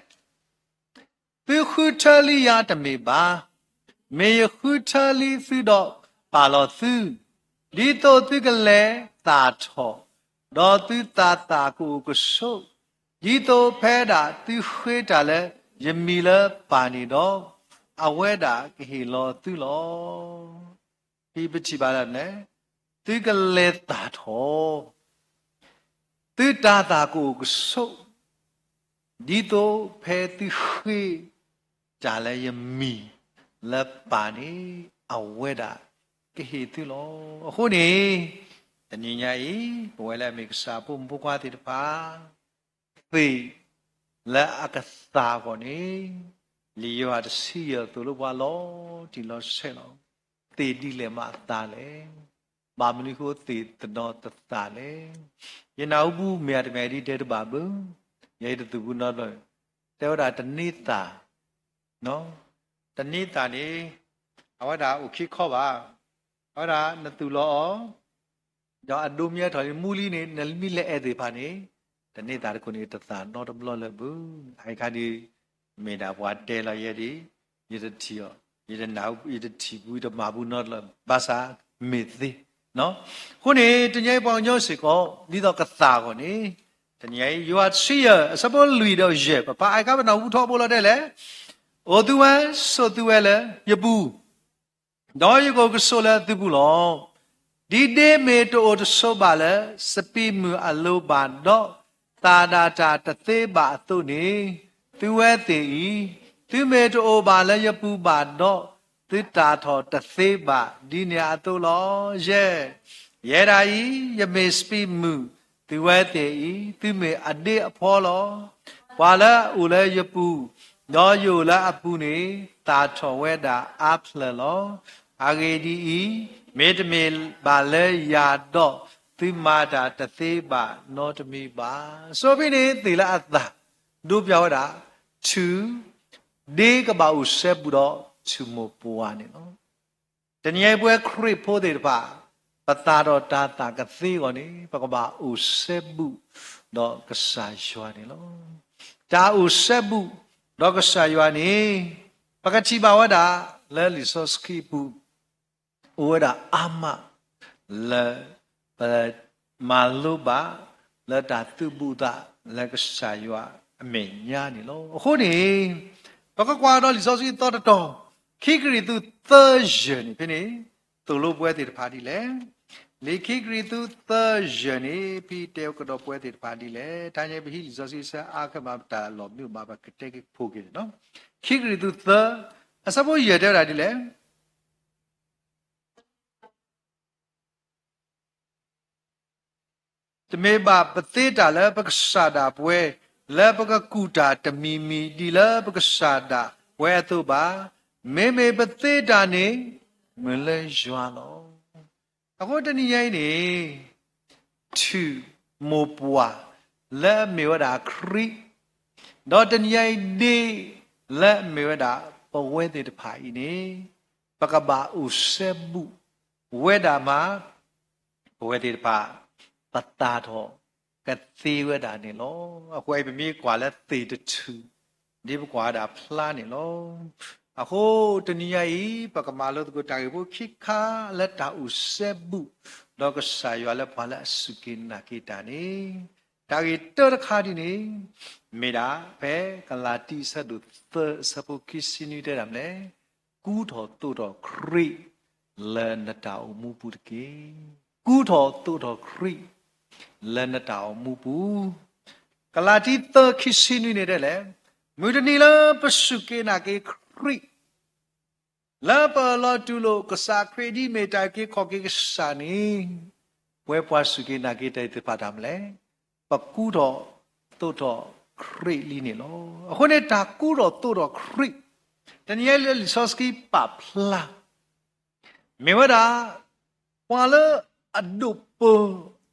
သုဃုထၢလံယၤတမ့ၢ်ဘၣ်, မ့ၢ်ယဃုထၢလံသုဒီးပာ်လီၤသု, ဒ်သိးသုကလဲၤသၣ်ထီၣ်, ဒီးသုသးသၣ်ကအိၣ်ကဆိး, ဒ်သိးဖဲဒၣ်သုဃ့တၢ်လၢယမံၤလၢပၢ်န့ၣ်ဒီး, အဝဲဒၣ်ကဟ့ၣ်လီၤသုလီၤ. ဖဲပထံၣ်ဘၣ်လၢန့ၣ် သုကလဲၤသၣ်ထီၣ်, သုတၤသၣ်ကအိၣ်ကဆိး, ဒ်သိးဖဲသုဃ့တၢ်လၢယမံၤလၢပၢ်န့ၣ် အဝဲဒၣ်ကဟ့ၣ်သုလီၤ. အဃိန့ၣ် တနံၤညါအံၤ ပဝဲလၢအမ့ၢ်ကစၢ်ဖိမုၣ်ဖိခွါသ့ၣ်တဖၣ် သ့ၣ်လၢအကသၣ်အဂီၢ်န့ၣ် လံာ်ယိၤဟၣ်တဆံယဲၢ်သိၣ်လိပှၤလီၤတံၢ်လီၤဆဲးလီၤ. သ့ၣ်ဒ်လဲၣ်မးအသၣ်လဲၣ်. ဘၣ်မနုၤဃိသ့ၣ်တနီၤတသၣ်လဲၣ်. ယနၢ်ဟူပူၤမ့ၢ်အတမ့ၢ်ဒ်တဲတဘၣ်ဘၣ်, ယဲယတသုးပူၤနီတဘျီ, တဲဝဲဒၣ်တန့သၣ်, တန့သၣ်န့ၣ် အဝဲဒၣ်အိၣ်ခံခီဘၣ်. အဝဲဒၣ်နသူၣ်လီၤအီၤ ဒီးအဒိမ့ၢ်ထီၣ်န့ၣ် မူလံန့ၣ် နမ့ၢ်လဲၤအဲၣ်သ့ၣ်တဖၣ်န့ၣ် တန့သၣ်တခိၣ်န့ၣ် တသၣ်နီတဘျီလၢၤဘၣ်. အအံၤခါဒုး မ့ၢ်ဒၣ်ပှၤတဲလီၤယဲဒၣ်, ယတထံၣ်အီၤ, ယတနၢ်ဟူ, ယတထံၣ်ပူၤ ယတမၤပူၤနီတဘျီ, ဘၣ်ဆၣ်မ့ၢ်သ့ အဃိန့ၣ် တနံၤအံၤပှၤကညီစ့ၢ်ကီး ဒ်သိးကသးအဂီၢ်န့ၣ် တနံၤအံၤ ယိၤဟၣ်တဆံယဲၢ် အဆၢဖိလွံၢ်ဒီးယဲၢ် ပဖးအါခါ ပနၢ်ဟူထီဘိလီၤဒဲးလဲၣ်, အိၣ်သုဝဲ, ဆိးသုဝဲလၢယပူၤ, ဒီးယကအိၣ်ကဆိးလၢသုပူၤလီၤ. ဒ်ဒ့မ့ၢ်တအိၣ်တဆိးဘၣ်လၢ စပံးမုၢ်အလိၤဘၣ်ဒီး သၣ်ဒၣ်တၢ်တသ့ဘၣ်အသိးန့ၣ်, သုဝဲသ့ၣ်အံၤ သုမ့ၢ်တအိၣ်ဘၣ်လၢယပူၤဘၣ်ဒီး သုတၢ်ထီၣ်တသ့ဘၣ်ဒ်န့ၣ်အသိးလီၤ. ယဲၢ်, ယဲဒၣ်အံၤ ယမ့ၢ်စပံးမုၢ်, သုဝဲသ့ၣ်အံၤ သုမ့ၢ်အဒ့အဖီလီၤ. ပှၤလၢအအိၣ်လၢယပူၤ, ဒီးယအိၣ်လၢအပူၤန့ၣ် သၣ်ထီၣ်ဝဲဒၣ်အါဖျၢၣ်လီၤ. အဂ့ၢ်ဒ်အံၤ, မ့တမ့ၢ်ဘၣ်လၢယၤဒီး သုမၤတၢ်တသ့ဘၣ်နီတမံၤဘၣ်. စီဖံန့ၣ်သ့ၣ်လၢအသၣ် ဒိပျၢ်ဝဲဒၣ် ထူၣ်, ဒ့ကဘၣ်အိၣ်စဲဘူးဒီးထူၣ်မိၢ်ပှၢ်န့ၣ်လီၤ. တနံၤအံၤပဝဲခရံာ်ဖိသ့ၣ်တဖၣ် ပသၣ်ဒီးတၢ်သၣ်ကသ့အဂီၢ်န့ၣ် ပကဘၣ်အိၣ်စဲဘူးဒီးကစၢ်ယွၤန့ၣ်လီၤ. တၢ်အိၣ်စဲဘူးဒီးကစၢ်ယွၤန့ၣ် ပကထံၣ်ဘၣ်ဝဲဒၣ်လၢလံာ်စီဆှံအပူၤ အိၣ်ဝဲဒၣ်အါမး လၢပမၤလိဘၣ် လၢတၢ်သုးဘူးသးလၢကစၢ်ယွၤအမဲာ်ညါန့ၣ်လီၤ. အဃိန့ၣ် ပကကွၢ်ဒီးလံာ်စီဆှံသီတတီၤ, ခံကရံၣ်သူးသၢယဲၢ်န့ၣ်ဖဲန့ၣ် သိၣ်လိပဝဲသ့ၣ်တဖၣ်ဒ်လဲၣ်. လံာ်ခံကရံၣ်သူးသၢယဲၢ်န့ၣ် ဖဲတဲကဒီးပဝဲသ့ၣ်တဖၣ်ဒ်လဲၣ်. တနံၤအံၤပဟံးလံာ်စီဆှံဆၢအါခဲမး ပတၢ်လီၤမုာ်မး ပကတဲက့ၤဖိက့ၤန့ၣ်လီၤ. ခံကရံၣ်သူးသၢ အဆၢဖိယဲၢ်တဲဝဲဒၣ်ဒ်လဲၣ်. တမ့ၢ်ဘၣ်ပသ့တၢ်လၢပကစၢ်ဒၣ်ပဝဲ လၢပကကူၣ်တၢ်တမံၤမံၤဒ်လၢပကစၢ်ဒၣ်ပဝဲအသိးဘၣ်. မ့မ့ၢ်ပသ့တၢ်န့ၣ် မုာ်လၢယွၤလီၤ. အဃိတနံၤညါအံၤန့ၣ် ထူၣ်မိၢ်ပှၢ်လၢအမ့ၢ်ဝဲဒၣ်ခရံာ်, ဒီးတနံၤညါအံၤဒ့ လၢအမ့ၢ်ဝဲဒၣ်ပဝဲသ့ၣ်တဖၣ်အံၤန့ၣ် ပကဘၣ်အိၣ်စဲဘူးဝဲဒၣ်မး ပဝဲသ့ၣ်တဖၣ် ပသၣ်ထီၣ်ကသ့ဝဲဒၣ်န့ၣ်လီၤ. အဃိအံၤပမ့ၢ်ကွၢ်လၢသ့ၣ်တထူၣ် ဒ်ပကွၢ်ဝဲဒၣ်ဖျါန့ၣ်လီၤ. အဃိတနံၤညါအံၤ ပကမၤလိသကိးတၢ်ဂ့ၢ်ဖိခံခါလၢတၢ်အိၣ်စဲဘူး ဒီးကစၢ်ယွၤလၢပှၤလၢအစူၢ်က့ၤနာ်က့ၤတၢ်န့ၣ် တၢ်ဂ့ၢ်တၢတခါဒ်န့ၣ် မ့ၢ်ဒၣ်ဖဲကလၤတံ အဆၢဒိၣ်သၢ အဆၢဖိခံဆံနွံတဲဒၣ်မနုၤလဲၣ်. ကူထီၣ်သိးထီၣ်ခရံာ်လၢနတၢ်အိၣ်မူပူၤတက့ၢ်. ကူထီၣ်သိးထီၣ်ခရံာ်လၢနတၢ်အိၣ်မူပူၤ. ကလၤတံ သၢ ခံဆံနွံန့ၣ်တဲလဲၣ်, မုၢ်တနံၤလၢပစူၢ်က့ၤနာ်က့ၤခရံာ် လၢပအၢၣ်လီၤတူၢ်လိာ်ကစၢ်ခရံာ်ဒ်မ့ၢ်တၢ်အုၣ်က့ၤခီၣ်က့ၤကစၢ်န့ၣ်, ပဝဲပှၤစူၢ်က့ၤနာ်က့ၤတၢ်သ့ၣ်တဖၣ်တၢ်မနုၤလဲၣ်, ပကူထီၣ်သိးထီၣ်ခရံာ်လံန့ၣ်လီၤ. အဃိန့ၣ်တၢ်ကူထီၣ်သိးထီၣ်ခရံာ်, တနံၤညါလၢလံာ်စီဆှံပာ်ဖျါ မ့ၢ်ဝဲဒၣ် ပှၤလၢအဒိးပၢ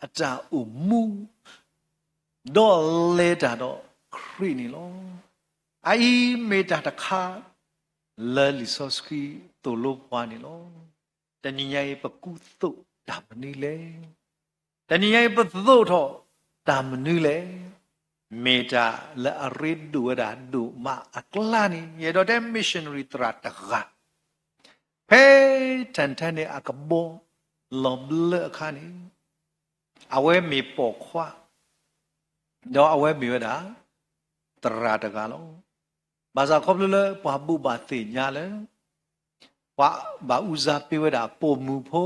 အတၢ်အိၣ်မူ ဒီးလဲၤတၢ်ဒီးခရံာ်န့ၣ်လီၤ. အအံၤမ့ၢ်တၢ်တခါလၢလံာ်စီဆှံသိၣ်လိပှၤန့ၣ်လီၤ. တနံၤညါအံၤပကူသိးတၢ်မနုၤလဲၣ်. တနံၤညါအံၤပသိးထီၣ်တၢ်မနုၤလဲၣ်. မ့ၢ်တၢ်လၢအရ့ဒိၣ်ဝဲဒၣ်ဒိၣ်မးအကျါန့ၣ် ယအဲၣ်ဒိးတဲ missionary သရၣ်တဂၤ ဖဲ Tanzania န့ၣ် အကဘီလီၤဘျၢအခါန့ၣ် အဝဲမ့ၢ်ပိာ်ခွါ ဒီးအဝဲမ့ၢ်ဝဲဒၣ် သရၣ်တဂၤလီၤ. ဘၣ်ဆၣ်ခီဖျိလၢပှၤဘိးဘၣ်သ့ၣ်ညါလၢ ပှၤဘၣ်အူစါပ့ၤဝဲဒၣ်ပိာ်မုၣ်ဖိ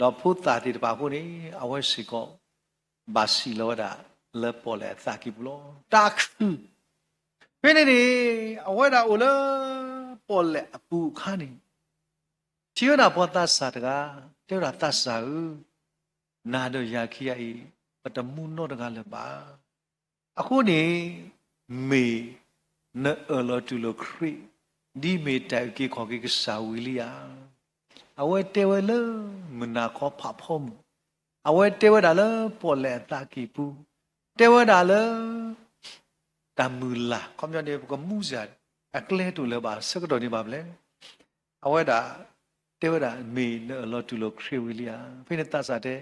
ဒီးဖိသၣ်သ့ၣ်တဖၣ်အဃိန့ၣ် အဝဲစ့ၢ်ကီး ဘၣ်စံၣ်လီၤဝဲဒၣ်လၢပီၣ်လဲၣ်အသးကံၢ်ပူၤလီၤ. တၢ်ခုၣ် ဖဲန့ၣ်န့ၣ် အဝဲဒၣ်အိၣ်လၢ ပီၣ်လဲၣ်အပူၤအခါန့ၣ် ထံၣ်ဝဲဒၣ်ပှၤသးစၢ်တဂၤ တဲဝဲဒၣ် သးစၢ်ဧၢ, နၤဒီးယၤခံဂၤအံၤ ပတမူနီတဂၤလၢၤဘၣ်. အဃိန့ၣ် မ့ၢ်နအၢၣ်လီၤတူၢ်လိာ်ခရံာ် ဒ်မ့ၢ်တၢ်အုၣ်က့ၤခီၣ်က့ၤကစၢ်ဝံၤလံဧါ. အဝဲတဲဝဲလၢမုၢ်နၤခီဖးဖီမုၢ်, အဝဲတဲဝဲဒၣ်လၢပီၣ်လဲၣ်အသးကံၢ်ပူၤ, တဲဝဲဒၣ်လၢ တၢ်မုၢ်လၢ် ခီပညီန့ၣ် ပကမူစ့ၢ် အကျဲတအိၣ်လၢၤဘၣ် ဆၢကတီၢ်န့ၣ်ဘၣ်မနုၤလဲၣ်. အဝဲဒၣ် တဲဝဲဒၣ် မ့ၢ်နအၢၣ်လီၤတူၢ်လိာ်ခရံာ်ဝံၤလံဧါ. ဖဲန့ၣ်သးစၢ်တဲ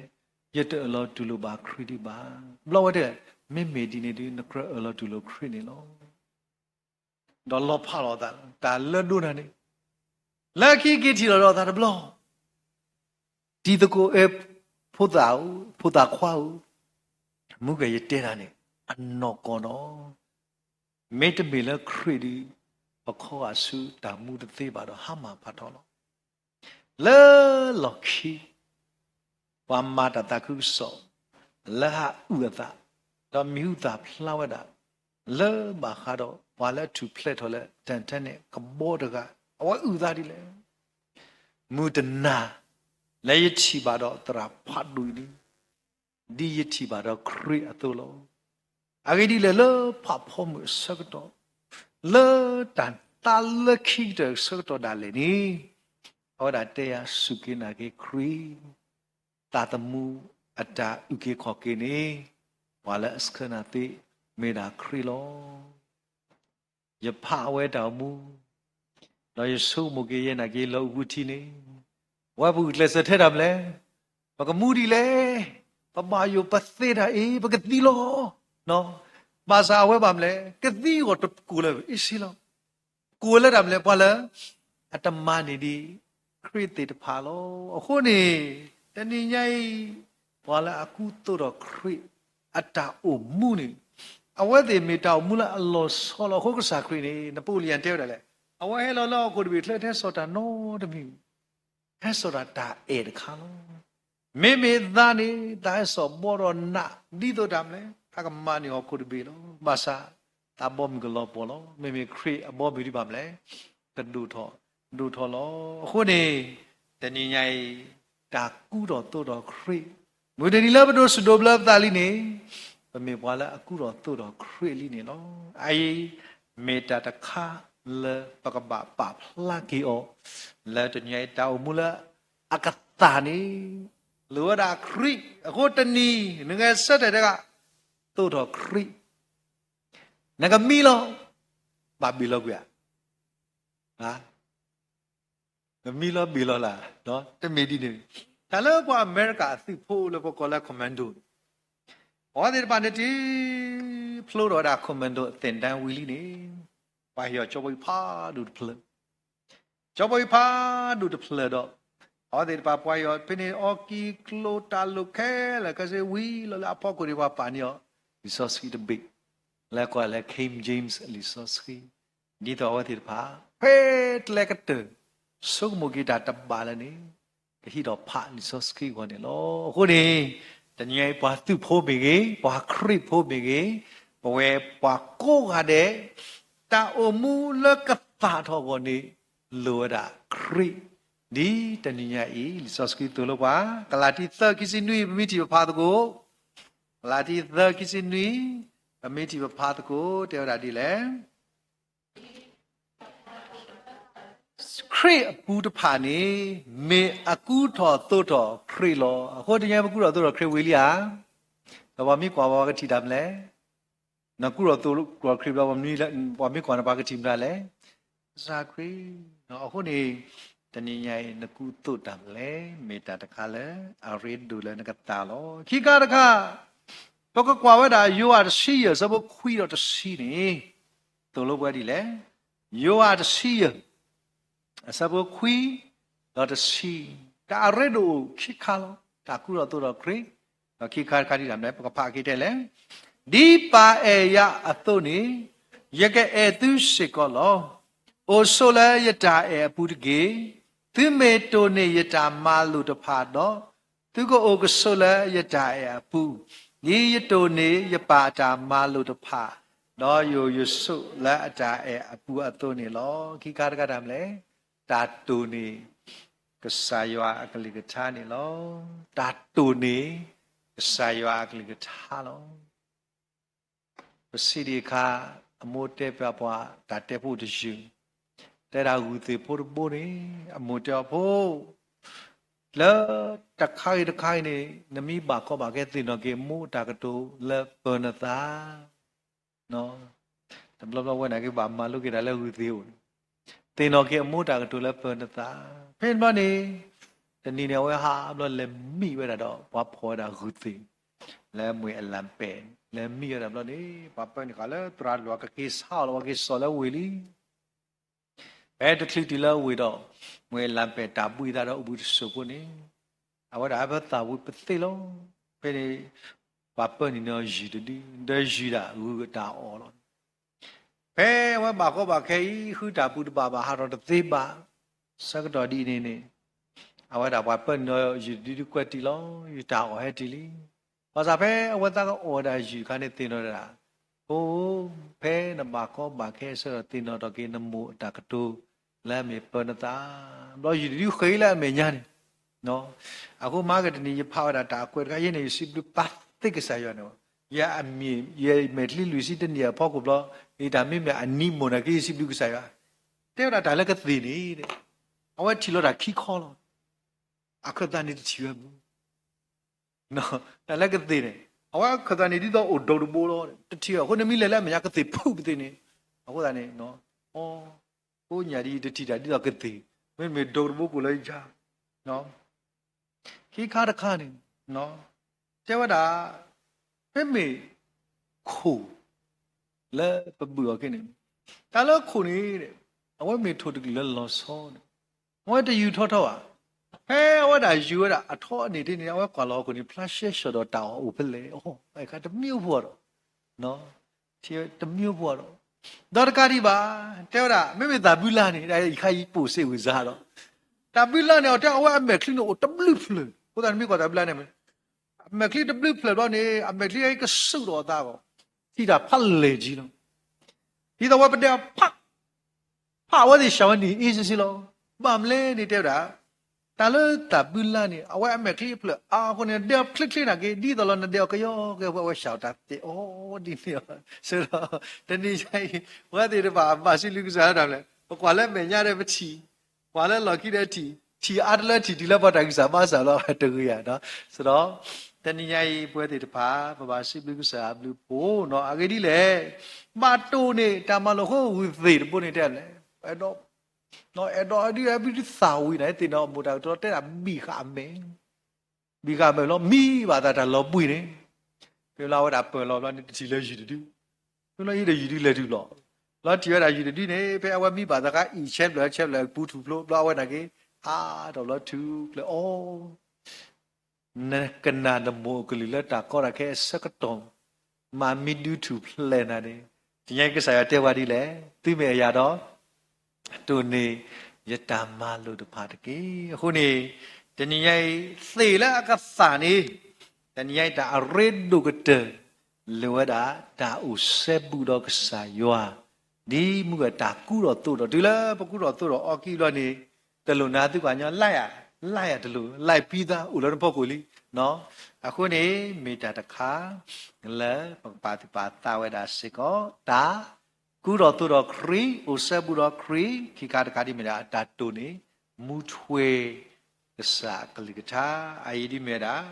ယတအၢၣ်လီၤတူၢ်လိာ်ဘၣ်ခရံာ်ဒံးဘၣ်. ဘျီဝဲတဲ မ့မ့ၢ်ဒ်န့ၣ်ဒီး နကြၢးအၢၣ်လီၤတူၢ်လိာ်ခရံာ်န့ၣ်လီၤ. ဒီးလီၤဖးလီၤသး တၢ်လၢဒိနၤန့ၣ် လၢခံက့ၤထံၣ်လိာ်ဒီးသးတဘျီ တံၤသကိးအဲၣ် ဖိသၣ်ဧၢ, ဖိသၣ်ခွါဧၢ, မူကယတဲနၤန့ၣ် အနီၢ်ကီၢ်နီၤ, မ့တမ့ၢ်လၢခရံာ်ဒီး ပခီဂာ်ဆူတၢ်မူတသ့ဘၣ်ဒီး ဟါမၢ်ဖးထီလီၤ. လၢလီၢ်ခံ ပှၤမၤတၢ်သးခုကစီၣ် လၢဟးအုၣ်အသး, ဒီးမံၤဟူသၣ်ဖျါဝဲဒၣ် လၢဘၣ်ဃးဒီးပှၤလၢအထူၣ်ဖျဲးထီၣ်လၢ Titanic ကဘီတဂၤ အဝဲအုၣ်သးဒ်လဲၣ်. မုၢ်တနၤ လၢယထံၣ်ဘၣ်ဒီးသရၣ်ဖးဒိၣ်အံၤန့ၣ် ဒ်ယထံၣ်ဘၣ်ဒီးခရံာ်အသိးလီၤ. အဂ့ၢ်ဒ်လဲၣ် လၢဖးဖီမုၢ်အဆၢကတီၢ်, လၢတၢ်သးလၢခံကတၢၢ်အဆၢကတီၢ်ဒၣ်လဲာ်န့ၣ်, အဝဲဒၣ်တဲယၤ စူၢ်က့ၤနာ်က့ၤခရံာ်, သးသမူအတၢ်အုၣ်က့ၤခီၣ်က့ၤန့ၣ် ပှၤလၢအဆှၢနၤသ့ မ့ၢ်ဒၣ်ခရံာ်လီၤ. ယဖးအဝဲတၢ်အိၣ်မူ, ဒီးယဆိကမိၣ်က့ၤယဲနာ်က့ၤလီၤအူပူၤထံန့ၣ်, အဝဲပဂုာ်ကျဲးစၢးထဲတၢ်မနုၤလဲၣ်, ပကမူဒ်လဲၣ်, ပဘၣ်ယိၣ်ပသ့တၢ်အံၤ ပကသံလီၤ. ဘၣ်ဆၣ်အဝဲဘၣ်မနုၤလဲၣ်, ကသံအဂီၢ်တကိၢ်လၢၤဘၣ် easy လီၤ. ကိၢ်ဝဲလၢတၢ်မနုၤလဲၣ်, ပှၤလၢအတမၤန့ၢ်ဒံးခရံာ်သ့ၣ်တဖၣ်လီၤ. အဃိန့ၣ် တနံၤညါအံၤ ပှၤလၢအကူသိးထီၣ်ခရံာ်အတၢ်အိၣ်မူန့ၣ် အဝဲသ့ၣ်မ့ၢ်တၢ်အိၣ်မူလၢအလီၤဆီလီၤ. အဃိကစၢ်ခရံာ်န့ၣ် နပိလံယၤတဲဝဲဒၣ်လဲၣ်, အဝဲဟဲလီၤလၢဟီၣ်ခိၣ်တဘ့ၣ်အချၢ တဟဲစိာ်တၢ်နီတမံၤ, ဟဲစိာ်တၢ်တၢ်အဲၣ်တခါလီၤ. မ့မ့ၢ်သးန့ၣ် သးဟဲစိာ်ဘီဒီးနး ဒ်သိးတၢ်မနုၤလဲၣ်, သးကမၤန့ၢ်ဟီၣ်ခိၣ်တဘ့ၣ်လီၤ. ဘၣ်ဆၣ် သးဘီမုၢ်ကလီၤပှီၢ်လီၤ. မ့မ့ၢ်ခရံာ်အဘီမုၢ်ဒ်ဘၣ်မနုၤလဲၣ်, ကဒိၣ်ထီၣ်ဒိၣ်ထီၣ်လီၤ. အဃိန့ၣ် တနံၤညါအံၤ တၢ်ကူထီၣ်သိးထီၣ်ခရံာ်, မုၢ်တနံၤလၢပဒိးစံးဒိးဘျၢပသးလံန့ၣ်, ပမ့ၢ်ပှၤလၢအကူထီၣ်သိးထီၣ်ခရံာ်လံန့ၣ်လီၤ. အအံၤ မ့ၢ်တၢ်တခါလၢပကဘၣ်ပာ်ဖျါက့ၤအီၤ, လၢတနံၤညါအံၤ တၢ်အိၣ်မူလၢအကသၣ်န့ၣ် လိၣ်ဝဲဒၣ်ခရံာ်. အဃိတနံၤ နဂဲၤဆၢထၢၣ်တဂၤ သိးထီၣ်ခရံာ်, နကမံလီၤ, ဘၣ်ဘ့ၣ်လီၤကွံာ်ဧါ. ကမံလီၤဘ့ၣ်လီၤလၢ်, တမ့ၢ်ဒ်န့ၣ်, တၢ်လၢပှၤအမဲရကၤအသုးဖိလၢပကိးလၢ commando န့ၣ်, အဝဲသ့ၣ်တဖၣ်န့ၣ် တ့ဖျိထီၣ်ဝဲဒၣ် commando သ့ၣ်တၢ်ဝံၤလံန့ၣ်, ပှၤဟ့ၣ်အီၤကၠီဘီအံၤဖးဒိၣ်တဖျၢၣ်, ကၠီဘီအံၤဖးဒိၣ်တဖျၢၣ်ဒီး, အဝဲသ့ၣ်တဖၣ်ပှၤဟ့ၣ်အီၤဖဲန့ၣ် အီကံၤကျိၤတၢ်လိၣ်ခဲလၢာ်ခဲဆ့ဝံၤလီၤလၢအဖီခိၣ်န့ၣ် ပှၤပာ်န့ၢ်အီၤ လံာ်စီဆှံတဘ့ၣ်, လၢကိးလၢ King James လံာ်စီဆှံ, ဒ်သိးအဝဲသ့ၣ်တဖၣ် ဖဲကျဲကတၢၢ် ဆိကမိၣ်က့ၤတၢ်တဘၣ်လၢၤန့ၣ်, ကဟံးထီၣ်ဖးလံာ်စီဆှံအဂီၢ်န့ၣ်လီၤ. အဃိန့ၣ် တနံၤညါအံၤ ပှၤသုးဖိမ့ၢ်ဂ့ၤ, ပှၤခရံာ်ဖိမ့ၢ်ဂ့ၤ, ပဝဲပှၤကိးဂၤဒဲး တၢ်အိၣ်မူလၢကသၣ်ထီၣ်အဂီၢ်န့ၣ် လိၣ်ဝဲဒၣ်ခရံာ်, ဒ်တနံၤညါအံၤ လံာ်စီဆှံသိၣ်လိပှၤ, ကလၤတံ သၢ ခံဆံနွံ ပမ့ၢ်ထံၣ်ပဖးသကိး, ကလၤတံ သၢ ခံဆံနွံ ပမ့ၢ်ထံၣ်ပဖးသကိး တဲဝဲဒၣ်ဒ်လဲၣ်. ခရံာ်အပူၤတဖၣ်န့ၣ် မ့ၢ်အကူထီၣ်သိးထီၣ်ခရံာ်လီၤ. အဃိတနံၤညါ ပကူထီၣ်သိးထီၣ်ခရံာ်ဝံၤလံဧါ. ဒီးပှၤမ့ၢ်ကွၢ်ပှၤကထံၣ်တၢ်မနုၤလဲၣ်, နကူထီၣ်သိးထီၣ်ခရံာ်ဘျီ ပှၤမ့ၢ်ကွၢ်နၤ ပှၤကထံၣ်မနုၤလဲၣ်, ကစၢ်ခရံာ်. အဃိန့ၣ် တနံၤညါအံၤ နကူသိးတၢ်မနုၤလဲၣ်, မ့ၢ်တၢ်တခါလၢအရ့ဒိၣ်လၢနကသၣ်လီၤ. ခံခါတခါ ပကကွၢ်ဝဲဒၣ်ယိၤဟၣ်တဆံယဲၢ် အဆၢဖိခွံဒီးတဆံန့ၣ် သိၣ်လိပှၤဒ်လဲၣ်. ယိၤဟၣ်တဆံယဲၢ် အဆၢဖိခွံဒီးတဆံ, တၢ်အရ့ဒိၣ်အိၣ်ခံခါလီၤ. တၢ်ကူထီၣ်သိးထီၣ်ခရံာ်, ဒီးခံခါတခါဒ်လဲၣ် ပကဖးက့ၤတဲလဲၣ်. ဒ်ပၢ်အဲၣ်ယၤအသိးန့ၣ် ယကအဲၣ်သုစ့ၢ်ကီးလီၤ. အိၣ်ဆိးလၢယတၢ်အဲၣ်အပူၤတက့ၢ်. သုမ့ၢ်တိၢ်န့ၢ်ယတၢ်မၤလိာ်တဖၣ်ဒီး, သုကအိၣ်ကဆိးလၢယတၢ်အဲၣ်အပူၤ, ဒ်ယတိၢ်န့ၢ်ယပၢ်အတၢ်မၤလိာ်တဖၣ်, ဒီးယအိၣ်ယဆိးလၢအတၢ်အဲၣ်အပူၤအသိးန့ၣ်လီၤ. ခံခါတခါတၢ်မနုၤလဲၣ်, တၢ်တိၢ်န့ၢ်ကစၢ်ယွၤအကလုၢ်ကထါန့ၣ်လီၤ. တၢ်တိၢ်န့ၢ်ကစၢ်ယွၤအကလုၢ်ကထါလီၤ. ပစံးဒံးအခါ အမိၢ်တဲပၠးပှၤ တၢ်တဲဖိတယုၢ်, တဲဒၣ်ဂုၢ်သ့ၣ်ဖိတဘိန့ၣ်, အမိၢ်တဲအီၤဖိ, လၢတခါဂ့ၤတခါဂ့ၤန့ၣ် နမ့ၢ်ဘၣ်ကီဘၣ်ခဲ သ့ၣ်နီၣ်က့ၤအမိၢ်တၢ်ကတိၤလၢပၢၤနသး တဘျီဘျီဝဲနာ်က့ ဘၣ်မၤလိက့ၤတၢ်လၢဂုၢ်သ့ၣ်အိၣ်န့ၣ်, သ့ၣ်နီၣ်က့ၤအမိၢ်တၢ်ကတိၤလၢပၢၤနသး. ဖဲန့ၣ်ဘျီန့ၣ်, တနံၤန့ၣ် အဝဲဟးဘျီလဲၤမံဝဲဒၣ်ဒီး ပှၤဖီၣ်ဝဲဒၣ်ဂုၢ်သ့ၣ် လၢမှ့ၢ်အလၣ်ပဲာ်, လဲၤမံဝဲဒၣ်ဘျီန့ၣ် ပှၤပၢနုာ်ဃာ်လၢသရၣ်တဖၣ်ကက့ၤဆါအီၤလီၤ, ပှၤက့ၤစိာ်လၢဝ့ၢ်လံ. ဖဲတချုးတုၤလၢဝ့ၢ်ဒီး မှ့ၢ်အလၣ်ပဲာ်တၢ်ဘှံးသးဒီးအိၣ်ဘှံးတစိၢ်ဖိန့ၣ်, အဝဲဒၣ်အဝဲသးဝံၣ်ပသ့ၣ်လီၤ. ဖဲန့ၣ် ပှၤပၢနုာ်န့ၢ်အီၤယုၢ်တဒု, ဒီးယုၢ်ဒၣ်ဂုၤကတၢ်အီၣ်လီၤ. ဖဲအဝဲဘၣ်ကီဘၣ်ခဲအံၤ ဃုတၢ်ပူၤတဘၣ်ဘၣ် ဟးထီၣ်တသ့ဘၣ် ဆၢကတီၢ်ဒ်အံၤန့ၣ်န့ၣ်, အဝဲဒၣ်ပှၤပၢနုာ်န့ၢ်အီၤယုၢ်တဒုဒုကွဲးတံၢ်လီၤ, ယတၢ်အီၣ်ဟဲတံၢ်လံ. ဘၣ်ဆၣ်ဖဲအဝဲသးကအီၣ်ဝဲဒၣ်ယုၢ်တခါန့ၣ် သ့ၣ်နီၣ်ဒၣ်, ဖိ, ဖဲနဘၣ်ကီဘၣ်ခဲအဆၢဒီး သ့ၣ်နီၣ်ထီၣ်က့ၤနမိၢ်အတၢ်ကတိၤလၢအမ့ၢ်ပၢနသး, ဘျီယုၢ်တဒုဃ့လၢအမဲာ်ညါန့ၣ် အဃိမၤကတနံၤ ယဖးဝဲဒၣ်တၢ်အကွဲးတခါ ယဲန့ၣ် ယစံးဘျုးပာ်သ့ၣ်ကစၢ်ယွၤန့ၣ်, ယမဲာ်ချံလွံၢ်ဆံတနံၣ်အဖီခိၣ်ဘျီ, ယတၢ်မ့မ့ၢ်အနံၤမိၢ်နာ်က့ ယစံးဘျုးကစၢ်ယွၤ, တဲဝဲဒၣ်တၢ်လၢကသ့ၣ်န့ၣ်, အဝဲထံၣ်လီၤတၢ်ခံခီလီၤ. အခၢၣ်သးန့ၣ်တထံၣ်ဝဲမုၢ် တၢ်လၢကသ့ၣ်န့ၣ်, အဝဲအခၢၣ်သးန့ၣ်ဒ်သိးအိၣ်ဒိၣ်တဘိလီၤ, တထံၣ်အဃိန့ၣ် မ့ၢ်လဲၤလၢအမဲာ်ညါကသ့ၣ်ဖုၣ်ပသ့ၣ်န့ၣ်, အဃိသတးန့ၣ်, အ, ကိးညါဒ်ယတထံၣ်တၢ်ဒ်သိးကသ့ၣ်, မ့တမ့ၢ်ဒိၣ်တဘိကိၣ်လၢယါ, ခံခါတခါန့ၣ်, တဲဝဲဒၣ်, မ့မ့ၢ်ခိၣ်လၢပဘုၣ်အီၤက့န့ၣ်, တၢ်လၢခိၣ်န့ၣ်, အဝဲမ့ၢ်ထိၣ်တကလုာ်လၢလီၤဆီန့ၣ်, အဝဲတယူၤထီထီဘၣ်. ဖဲအဝဲဒၣ်ယူၤဝဲဒၣ်အထီအန့ၣ်တန့ၣ် အဝဲကွၢ်လီၤအခိၣ်န့ၣ် ဖျါရှဲရှီၣ်ဒီးတၢ်အီၣ်အိၣ်ဖဲလဲၣ်, အတမံအိၣ်ဖှိၣ်ဒီး တမံအိၣ်ဖှိၣ်ဒီး, ဒီးတကးဒံးဘၣ်, တဲဝဲဒၣ် မ့မ့ၢ်တၢ်ဘုလါန့ၣ် ယခါယပိာ်စ့ဝံၤစါဒီး, တၢ်ဘုလါန့ၣ် အတဲအဝဲအမဲာ်ချံန့ၣ်အိၣ်တဘျုးဖျၢၣ်, အဃိသတးနမ့ၢ်ကွၢ်တၢ်ဘုလါန့ၣ်, အမဲာ်ချံတဘျုးဖျၢၣ်ဘျီန့ၣ် အမဲာ်ချံအံၤကစူၣ်ဒီးအသးအဂီၢ်, ထံၣ်တၢ်ဖးလဲၢ်ကံလီၤ. ဒ်သိးဝဲပဒဲးအီၤဖး ဖးအဝဲသ့ၣ်စံးဝဲန့ၣ် အ့စ့စ့လီၤ. ဘၣ်မနုၤလဲၣ်န့ၣ်တဲဝဲဒၣ်, တၢ်လၢတၢ်ဘုလါန့ၣ် အဝဲအမဲာ်ချံအဖျၢၣ်အါအဃိန့ၣ် နဒဲးအီၤချ့ချ့နာ်က့ ဒ်သိးလီၤနဒဲးအီၤကယီကယီ အဝဲဆှၢတၢ်သဲးအီၤဒ်န့ၣ်လီၤ. ဆိဒီး တနံၤညါအံၤ ပဝဲသ့ၣ်တဖၣ်ဘၣ်စံးဘျုးကစၢ်လၢတၢ်မနုၤလဲၣ်, ပကွၢ်လၢမဲာ်ညါဒီးပထံၣ်, ကွၢ်လၢလီၢ်ခံဒီးထံၣ်, ထံၣ်အါတလၢထံၣ်တုၤလၢပှၤတၢ်ဂံၢ်စၢ်ဘါစၢ်လီၤ တဂ့ၤဧါ. ဆိဒီး တနံၤညါအံၤ ပဝဲသ့ၣ်တဖၣ် ပဘၣ်စံးဘျုးကစၢ်အဘျုးအဖှိၣ်နီၤ. အဂ့ၢ်ဒ်လဲၣ်, ဘၣ်တိၢ်န့ၢ်တၢ်မၤလိာ်အဃိ ဝံၤသ့ၣ်တဘိန့ၣ်တဲလဲၣ်, အဲၣ်ဒိးဒ်အဘုသးဝံၤန့ၣ် သ့ၣ်နီၣ်အမိၢ်တၢ်ကတိၤတဲဒၣ်ဘံၣ်ဃာ်အမဲာ်, ဘံၣ်ဃာ်အမဲာ်လီၤ မံဘၣ်သးတၢ်လီၤဘှံးန့ၣ်, ဖဲလၢအဝဲဒၣ်ပၢၢ်လီၤဘျီန့ၣ် တထံၣ်လၢယုၢ်တဒု, ဖဲလၢယုၢ်တဒုလဲၤတုၤလီၤ, ဘျီထံၣ်ဝဲဒၣ်ယုၢ်တဒုန့ၣ် ဖဲအဝဲမံဘၣ်သးခါအံၤ ဆဲးဖျၢၣ်ဆဲးဖျၢၣ်ပူထူၣ်ဖျိ ဘျီအဝဲနာ်က့ ဟးထီၣ်ဘျီထူၣ်ကျၢၤအီၤ နကနၣ်နမိၢ်အကလုၢ်လၢတၢ်ကီတၢ်ခဲအဆၢကတီၢ်, မ့ၢ်မံဒုထူၣ်ဖျဲးနၤန့ၣ်, တနံၤညါအံၤကစၢ်ယွၤတဲဝဲဒ်လဲၣ်, သုမ့ၢ်အယၤဒီး တိၢ်န့ၢ်ယတၢ်မၤလိာ်တဖၣ်တက့ၢ်. အဃိန့ၣ် တနံၤညါအံၤ သ့ၣ်လၢအကသၣ်န့ၣ်, တနံၤညါအံၤတၢ်အရ့ဒိၣ်ကတၢၢ် လဲၤဝဲဒၣ်တၢ်အိၣ်စဲဘူးဒီးကစၢ်ယွၤ, ဒ်မုၢ်ဂီၤတၢ်ကူထီၣ်သိးထီၣ် တုၤလၢပကူထီၣ်သိးထီၣ်အီၤခံဘျီန့ၣ်, တလိၣ်နၤသုကွၢ်ညီ like ဧါ, like တလိၣ် like ဖံသးအိၣ်လၢနဖီခိၣ်လံ. အဃိန့ၣ် မ့ၢ်တၢ်တခါ လၢပကပာ်သူၣ်ပာ်သးဝဲဒၣ်စ့ၢ်ကီး တၢ်ကူထီၣ်သိးထီၣ်ခရံာ် အိၣ်စဲဘူးဒီးခရံာ်, ခံခါတခါဒ်မ့ၢ်ဒၣ် တၢ်တိၢ်န့ၢ် မူထွဲ ကစၢ်အကလုၢ်ကထါ, အအံၤဒ်မ့ၢ်ဝဲဒၣ်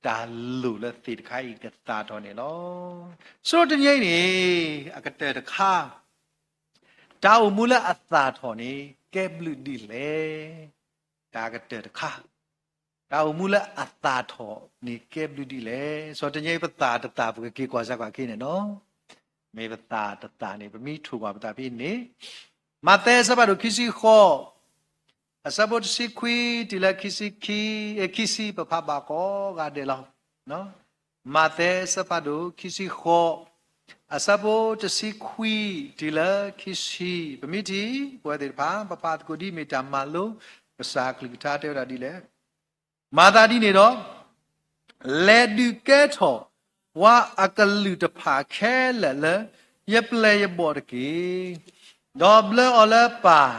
တၢ်လိၣ်လၢသ့ၣ်တခါအံၤကသၣ်ထီၣ်န့ၣ်လီၤ. ဆိတနံၤအံၤန့ၣ် အကတၢၢ်တခါ တၢ်အိၣ်မူလၢအသၣ်ထီၣ်န့ၣ် ကဲဘျုးဒ်လဲၣ်. တၢ်ကတၢၢ်တခါ, တၢ်အိၣ်မူလၢအသၣ်ထီၣ်န့ၣ်ကဲဘျုးဒ်လဲၣ်. ဆိတနံၤအံၤပသၣ်တသၣ် ပကက့ၤကွၢ်စၢ်ကွၢ်က့ၤန့ၣ်နီၤ. မ့ၢ်ပသၣ်တသၣ်န့ၣ် ပမ့ၢ်ထိၣ်ကွၢ်ပသးဖဲန့ၣ်, မးသဲအဆၢဖးဒိၣ်ခံဆံဃိး အဆၢဖိတဆံခွံ တုၤလၢခံဆံခံ, အဲ ခံဆံ ပဖးဘၣ်ကိးဂၤဒဲးလီၤ. မးသဲအဆၢဖးဒိၣ်ခံဆံဃိး အဆၢဖိတဆံခွံ တုၤလၢခံဆံ, ပမ့ၢ်ထံၣ် ပဝဲသ့ၣ်တဖၣ် ပဖးသကိးဒ်မ့ၢ်တၢ်မၤလိ ကစၢ်အကလုၢ်ကထါတဲဝဲဒၣ်ဒ်လဲၣ်. မၤသးဒ်န့ၣ်ဒီး လဲၤဒုးကဲထီၣ် ပှၤအကလုာ်တဖၣ်ခဲလၢာ်လၢ ယပျဲၢ်ယဘီၣ်တက့ၢ်. ဒီးဘျၢအီၤလၢပၢ်,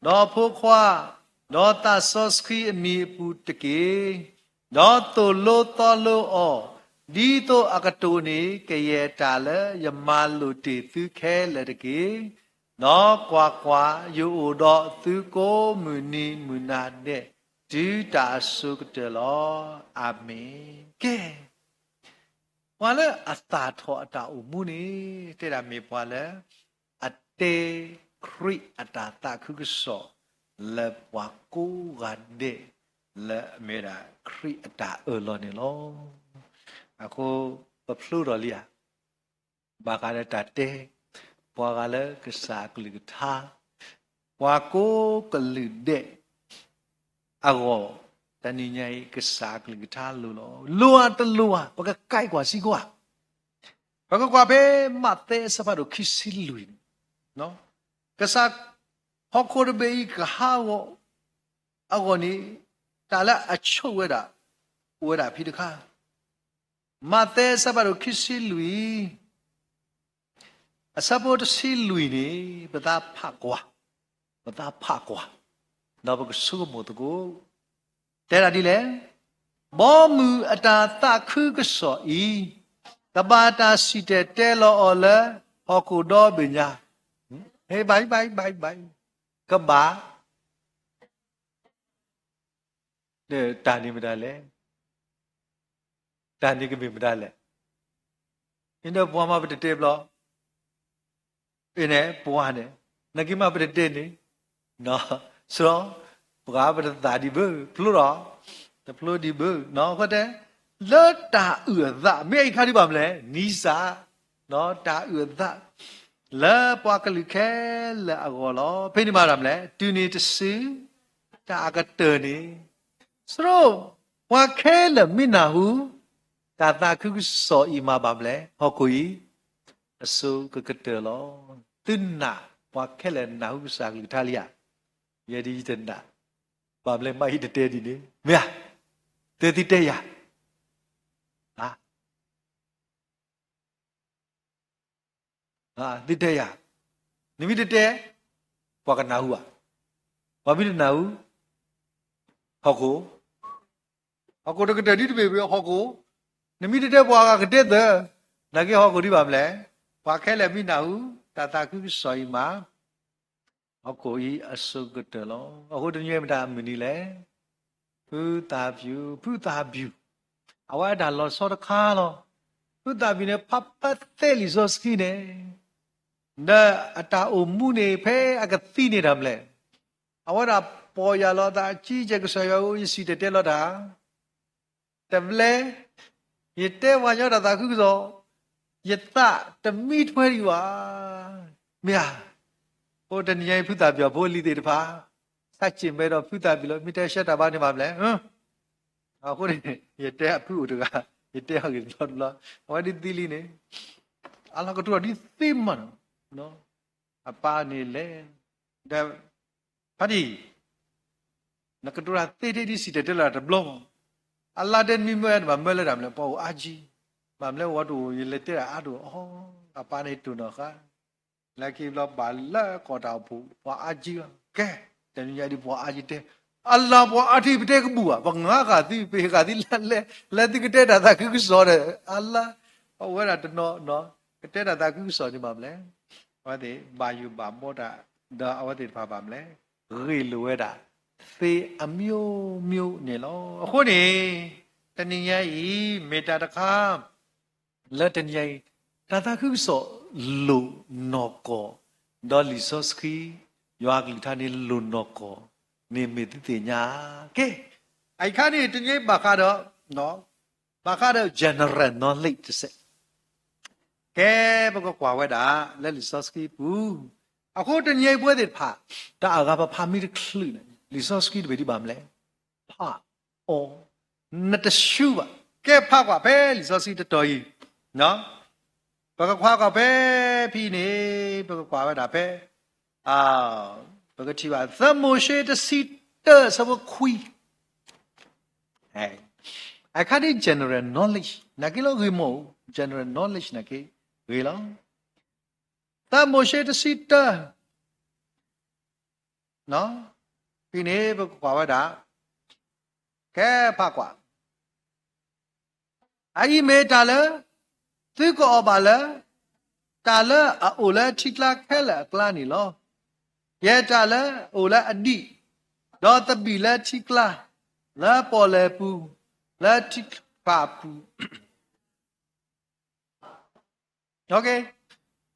ဒီးဖိခွါ, ဒီးသးစီဆှံအမံၤအပူၤတက့ၢ်. ဒီးသိၣ်လိသီလိအီၤ, ဒ်သိးအကတိၢ်န့ၢ် ကယဲၢ်တၢ်လၢယမၤလိာ်တ့ၢ်သုခဲလၢာ်တက့ၢ်. ဒီးကွၢ်ကွၢ်, ယအိၣ်ဒီးသုကိးမုၢ်နံၤမုၢ်နၤဒဲး တုၤတၢ်အစိၤကတၢၢ်လီၤ. အၤမ့ၣ်. ကဲ, ပှၤလၢအသၣ်ထီၣ်အတၢ်အိၣ်မူန့ၣ် တဲဒၣ်မ့ၢ်ပှၤလၢ အတဲခရံာ်အတၢ်သးခုကစီၣ် လၢပှၤကိးဂၤဒဲး လၢအမ့ၢ်ဝဲဒၣ်ခရံာ်အတၢ်အၢၣ်လီၤန့ၣ်လီၤ. အဃိ ပဖျိထီၣ်လံဧါ ဘၣ်ဃးလၢတၢ်တဲ ပှၤဂၤလၢကစၢ်အကလုၢ်ကထါ ပှၤကိးကလုာ်ဒဲးအဂီၢ် တနံၤညါအံၤ ကစၢ်အကလုၢ်ကထါလိၤလီၤ. လိၤဧါတလိၤဧါ ပကကဲကွၢ်စ့ၢ်ကီးဧါ. ပကကွၢ်ဖဲမးသဲအဆၢဖးဒိၣ်ခံဆံလွံၢ်န့ၣ်, ကစၢ်ဟီၣ်ခိၣ်တဘ့ၣ်အံၤကဟးဂီၤအဂီၢ်န့ၣ်, တၢ်လၢအဆိၣ်ဝဲဒၣ် အိၣ်ဝဲဒၣ်ဖဲတခါ. မးသဲအဆၢဖးဒိၣ်ခံဆံလွံၢ် အဆၢဖိတဆံလွံၢ်န့ၣ် ပသးဖးကွၢ်, ပသးဖးကွၢ်, ဒီးပကဆိကမိၣ်သကိး, တဲဒၣ်ဒ်လဲၣ်, ဘီမုၢ်အတၢ်သးခုကစီၣ်အံၤ, ကဘၣ်တၢ်စံၣ်တဲၤတဲလီၤအီၤလၢဟီၣ်ခိၣ်ဒီဘ့ၣ်ညါ, ဟဲဘၣ်အံၤ ဘၣ်အံၤ ဘၣ်အံၤ ဘၣ်အံၤ ကဘၣ် ဒီးတၢ်န့ၣ်မတၤလဲၣ်, တၢ်န့ၣ်ကမ့ၢ်မတၤလဲၣ်. အံၤဒီးပှၤမးပတတဲဘျီ, အံၤန့ၣ် ပှၤန့ၣ်, နာ်က့မးပတတဲန့ၣ်, စရီ, ပှၤပတသးဒံးဘၣ်, ဖျိဒီး, တဖျိဒံးဘၣ်, အဃိတဲ, လၢတၢ်အုၣ်အသး မ့ၢ်အံၤခါဒံးဘၣ်မလဲၣ်, နံစၢ်, တၢ်အုၣ်အသး လၢပှၤကလုာ်ခဲလၢာ်အဂီၢ်လီၤ. ဖဲန့ၣ်မးဒၣ်မလဲၣ်, တုၤန့ၣ်တစု တၢ်အကတၢၢ်န့ၣ်, စရီ, ပှၤခဲလၢာ်မ့ၢ်နၢ်ဟူ တၢ်သးခုကစီၣ်အံၤမးဘၣ်မလဲၣ်, ဟီၣ်ခိၣ်အံၤ အစိကကတၢၢ်လီၤ. သုနာ်, ပှၤခဲလၢာ်နၢ်ဟူကစၢ်ကလုၢ်ကထါလံဧါ. ယဲဒ်ယတနာ်, ဘၣ်မလဲၣ်မ့ၢ်ယတတဲဒ်န့ၣ်, မ့ၢ်ဧါ, တဲသုတဲယၤ သုတဲယၤ, နမ့ၢ်တတဲ, ပှၤကနၢ်ဟူဧါ, ပှၤမ့ၢ်တနၢ်ဟူ, ဟီၣ်ခိၣ်, ဟီၣ်ခိၣ်တကတၢၢ်ဒ်တဘ့ၣ်ဘၣ် ဟီၣ်ခိၣ်, နမ့ၢ်တတဲပှၤဂၤကတဲသၢ, နာ်က့ဟီၣ်ခိၣ်ဒံးဘၣ်မလဲၣ်, ပှၤခဲလၢာ်မ့ၢ်နၢ်ဟူ တၢ်သးခုကစီၣ်အံၤမး ဟီၣ်ခိၣ်အံၤအစိကတၢၢ်လီၤ. အဃိတနံၤအံၤမတၤအမုၢ်နံၤလဲၣ်, ဖုသးပျူၤ, ဖုသးပျူၤ, အဝဲဒၣ်လီၤဆီတခါလီၤ. ဖုသးပျူၤန့ၣ် ဖးဖးသ့လံာ်စီဆှံန့ၣ်, ဒီးအတၢ်အိၣ်မူန့ၣ် ဖဲအကသံန့ၣ်တၢ်မလဲၣ်, အဝဲဒၣ်ပီၢ်ယၢ်လီၤအသး ကံကဲၣ်ကစၢ်ယွၤဧၢ ယစံၣ်တဲၤတဲလီၤတၢ် တဘျဲ, ယတဲပှၤကညီတၢ်သးခုကစီၣ်, ယသးတမံထွဲဒံးဘၣ်, မ့ၢ်ဧါ. အိၣ်တနံၤညါအံၤ ဖုသးပျူၤဖိလံၤသ့ၣ်တဖၣ်, သးစ့ၣ်မဲဒီးဖုသးပျူၤလီၤ မ့ၢ်တဲဆှၢတၢ်ဘါန့ၣ်ဘၣ်မလဲၣ်. အဃိန့ၣ် ယတဲအဖုအိၣ်တဂၤ, ယတဲအီၤဂ့ၢ်တဘျီတဘျီ, အဝဲဒ်သံလံန့ၣ်, အလီၢ်ကတိၤဒ်သ့မးနီၤ, အပၢ်န့ၣ်လဲၣ်, ဒီး ဖါတံၢ်, နကတိၤတၢ်သ့ထဲဒ်စံၣ်တဲၤတဲလီၤတဘျီမး, အလါတဲနမံမၢနဘၣ်မၢလၢတၢ်မလဲၣ် ပှၤအိၣ်အါကံ, ဘၣ်မလဲၣ်ဝဲတအိၣ် ယလဲၤတဲတၢ်အါဒိၣ်အီၤ, အပၢ်န့ၣ်တိၢ်နီၣ်ဃာ်, လၢခံဘျီဘၣ်လၢကီၢ်တၢ်အိၣ်ဖှိၣ် ပှၤအါကံလီၤ, ကဲ, တနံၤညါဒ်ပှၤအါကံတဲ, အလါပှၤအါထံပတဲကဘူၣ်ဘၣ်, ပငါဃာ်သု ပဟ့ၣ်ဃာ်သုလၢ လၢသုကတဲတၢ်သးခုကစီၣ်ဒီး အလါ, အဝဲဒၣ်တနီၤ, ကတဲတၢ်သးခုကစီၣ်န့ၣ်ဘၣ်မလဲၣ်, အဝဲသ့ၣ်ဘၣ်ယိၣ်ဘၣ်ဘီတၢ်, ဒီးအဝဲသ့ၣ်တဖၣ်ဘၣ်မလဲၣ်, ဂ့ၢ်လိာ်ဝဲဒၣ် သ့အမျိုးမျိုးန့ၣ်လီၤ. အဃိန့ၣ်, တနံၤညါအံၤ မ့ၢ်တၢ်တခါ လၢတနံၤညါအံၤ တၢ်သးခုကစီၣ်လိၣ်နီၢ်ကီၢ်, ဒီးလံာ်စီဆှံ ယွၤကလုၢ်ကထါန့ၣ်လိၣ်နီၢ်ကီၢ်န့ၣ်မ့ၢ်သုသ့ၣ်ညါ, ကဲ, အအံၤခါန့ၣ် တနံၤညါအံၤဘၣ်ဃးဒီး, ဘၣ်ဃးဒီး general knowledge တစဲး, ကဲ, ပကကွၢ်ဝဲဒၣ် လၢလံာ်စီဆှံပူၤ, အဃိတနံၤညါအံၤပဝဲသ့ၣ်တဖၣ်, တၢ်အဂၤပဖးမ့ၢ်တချုးန့ၣ် လံာ်စီဆှံတဘ့ၣ်ဒံးဘၣ်မလဲၣ်, ဖးအီၤ, နတဆူဘၣ်, ကဲဖးကွၢ်ဖဲလံာ်စီဆှံတတီၤအံၤ, ပကကွၢ်ကွၢ်ဖဲဖဲအံၤန့ၣ်, ပကကွၢ်ဝဲဒၣ်ဖဲ, ပကထံၣ်ဘၣ် သၢမိၤၡ့တဆံတၢ အဆၢဖိခွံ အခါဒ် general knowledge နာ်က့လီၤဂ့ၤမး, general knowledge နာ်က့ဂ့ၤလီၤ. သၢမိၤၡ့တဆံတၢ ဖဲန့ၣ် ပကကွၢ်ဝဲဒၣ်, ကဲဖးကွၢ်, အအံၤမ့ၢ်တၢ်လၢ သုကအီၣ်ဘၣ်လၢ တၢ်လၢအအိၣ်လၢထံကျါခဲလၢာ်အကျါန့ၣ်လီၤ. ယဲတၢ်လၢအအိၣ်လၢအဒံၣ်, ဒီးသဘံၣ်လၢထံကျါ, လၢပီၣ်လဲၣ်ပူၤ, လၢထံဖးပူၤ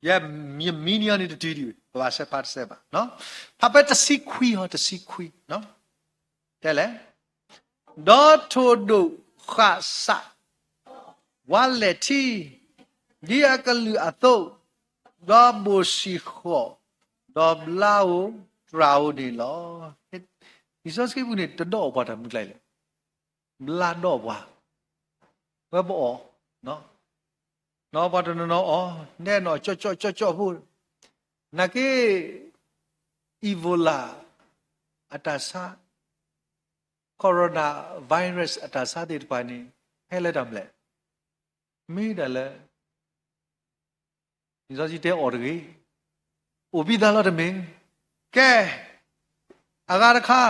ယမံနံၤအီၤန့ၣ်တတုၤဒံး, ပဘၣ်ဆဲးဖးတစဲးဘၣ်, ဖးဖဲတဆံခွံအီၤ တဆံခွံ, တဲလဲၣ်, ဒီးထိၣ်ဒိၣ်ဃာ်စး ဝါလဲၢ်ထံ, ဒ်အကလုာ်အသိး, ဒီးဘိၣ်စံၣ်ဃီၣ်, ဒီးဘျါဧိၤတြၢ်ဧိၤန့ၣ်လီၤ. လံာ်စီဆှံပူၤန့ၣ် တဒီးအိၣ်ပှၤတၢ်မုၢ်ကျၢ်လဲၣ်. ဘျါဒီးပှၤ, ဝဲပအီၣ်, နီၢ်ပှၤတနီၤနီၤအီၣ်, နဲနီၢ်ကၠီၣ်ကၠီၣ်ကၠီၣ်ကၠီၣ်ဖိ, နာ်က့ Ebola အတၢ်ဆါ, coronavirus အတၢ်ဆါသ့ၣ်တဖၣ်န့ၣ် ဟဲလၢတၢ်မနုၤလဲၣ်, မ့ၢ်ဒၣ်လၢ လံာ်စီဆှံတဲအီၤတဂ့ၤ, အိၣ်ဘံၣ်သးလီၤတမ့ၢ်, ကဲ, အဂၤတခါ,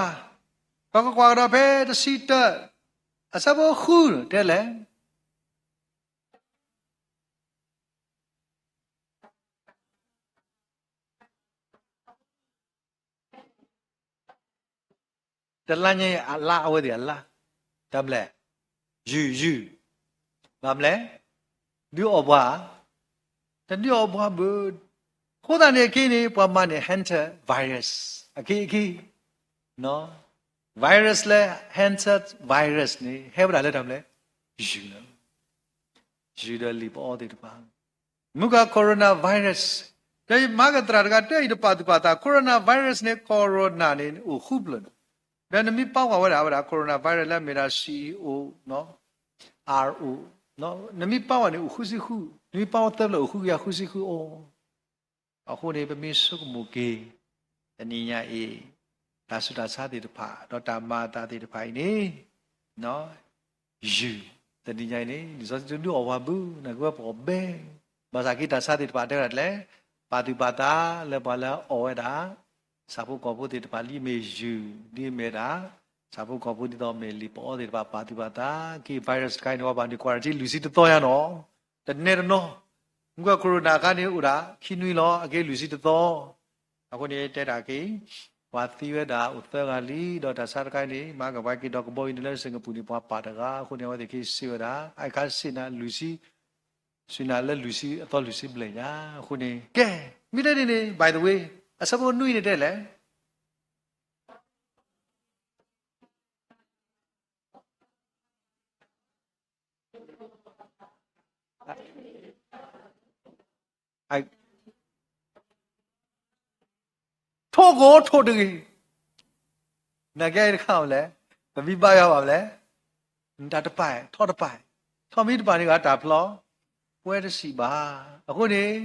ပကကွၢ်ကဒီးဖဲတဆံတၢ, အဆၢဖိဃုတဲလဲၣ် တလါညါအံၤအလါအဝဲသ့ၣ်အလါ, တၢ်မနုၤလဲၣ်, ယုၢ်ယုၢ်, ဘၣ်မနုၤလဲၣ်, ဒုးအီၣ်ပှၤ, တဒုးအီၣ်ပှၤဘၣ်, အဃိသတးန့ၣ်အက့န့ၣ် ပှၤမၤန့ၢ် hantavirus အက့အခ့, virus လၢ hantavirus န့ၣ် ဟဲဝဲဒၣ်လၢတၢ်မနုၤလဲၣ်, ယုၢ်လီၤ, ယုၢ်ဒီးလံာ်ပအီသ့ၣ်တဖၣ် မုၢ်က coronavirus, ဒီးမၤကသရၣ်တဂၤတဲအံၤတပာ်သူၣ်ပာ်သး coronavirus န့ၣ် corona န့ၣ် အိၣ်ဃုဖျၢၣ်န့ၣ်, ဒီးနမ့ၢ်ပာ်ဝဲဒၣ် အဝဲဒၣ် coronavirus လၢအမ့ၢ်ဒၣ် C E O, R O, နမ့ၢ်ပာ်ဝဲန့ၣ်အိၣ်ဃုဆံဃု, နမ့ၢ်ပာ်ဝဲသၢဖျၢၣ်အိၣ်ဃုကယၤဃုဆံဃုအိၣ် အဃိန့ၣ် ပမ့ၢ်ဆိကမိၣ်က့ၤ တနံၤညါအံၤ တၢ်ဆူးတၢ်ဆါသ့ၣ်တဖၣ် ဒီးတၢ်မၤအသးသ့ၣ်တဖၣ်အံၤန့ၣ် ယုၢ်, တနံၤညါအံၤန့ၣ် လံာ်စီဆှံတဒုးအီၣ်ပှၤဘၣ်, နာ်က့ဝဲပအီၣ်ဘဲ, ဘၣ်ဆၣ်က့တၢ်ဆါသ့ၣ်တဖၣ်တဲဝဲဒၣ်လဲၣ်, ပာ်သူၣ်ပာ်သးလၢပှၤလၢအအီၣ်ဝဲဒၣ် ဆၣ်ဖိကီၢ်ဖိသ့ၣ်တဖၣ် ဒ်အမ့ၢ်ယုၢ်, ဒ်အမ့ၢ်ဒၣ် ဆၣ်ဖိကီၢ်ဖိဒ်သိးမ့ၢ်လံာ်ပအီသ့ၣ်တဖၣ် ပာ်သူၣ်ပာ်သးက့ virus တခါအံၤန့ၣ် ပှၤဘၣ်န့ၣ် quarantine လွံၢ်ဆံတသီညါနီၤ, တနဲတနီၤ, မုၢ်က corona အခါန့ၣ်အိၣ်ဒၣ်ခံနွံလီၤ, အက့လွံၢ်ဆံတသီ အဃိန့ၣ်တဲဒၣ်က့ၤ ပှၤသံဝဲဒၣ်အိၣ်သၢဂၤလံ, ဒီးတၢ်ဆါတခါအံၤန့ၣ် မၤကပှၤက့ၤဒီးကဘီယူၤန့ၣ်လၢ Singapore န့ၣ် ပှၤပာ်တဂၤ, အဃိန့ၣ် အဝဲသ့ၣ်က့ၤစံးဝဲဒၣ် အအံၤခါစံးနၤလွံၢ်ဆံ, စံးနၤလၢလွံၢ်ဆံအသီလွံၢ်ဆံဘျဲၣ်ညါ, အဃိန့ၣ် ကဲ, မ့ၢ်တဲဒ်န့ၣ် by the way အဆၢဖိနွံန့ၣ်တဲလဲၣ် ထိၣ်ကိထိၣ်တဂ့ၤ, နာ်က့တခါလဲၣ်, ပမ့ၢ်ဘါယွၤဘၣ်လဲၣ်, နတၢ်တပာ်, ထီၣ်တပာ်, ထီၣ်မ့ၢ်တပာ်န့ၣ်ဂ့ၤ တၢ်ဖျီ, ပဝဲတစံးဘၣ်, အဃိန့ၣ်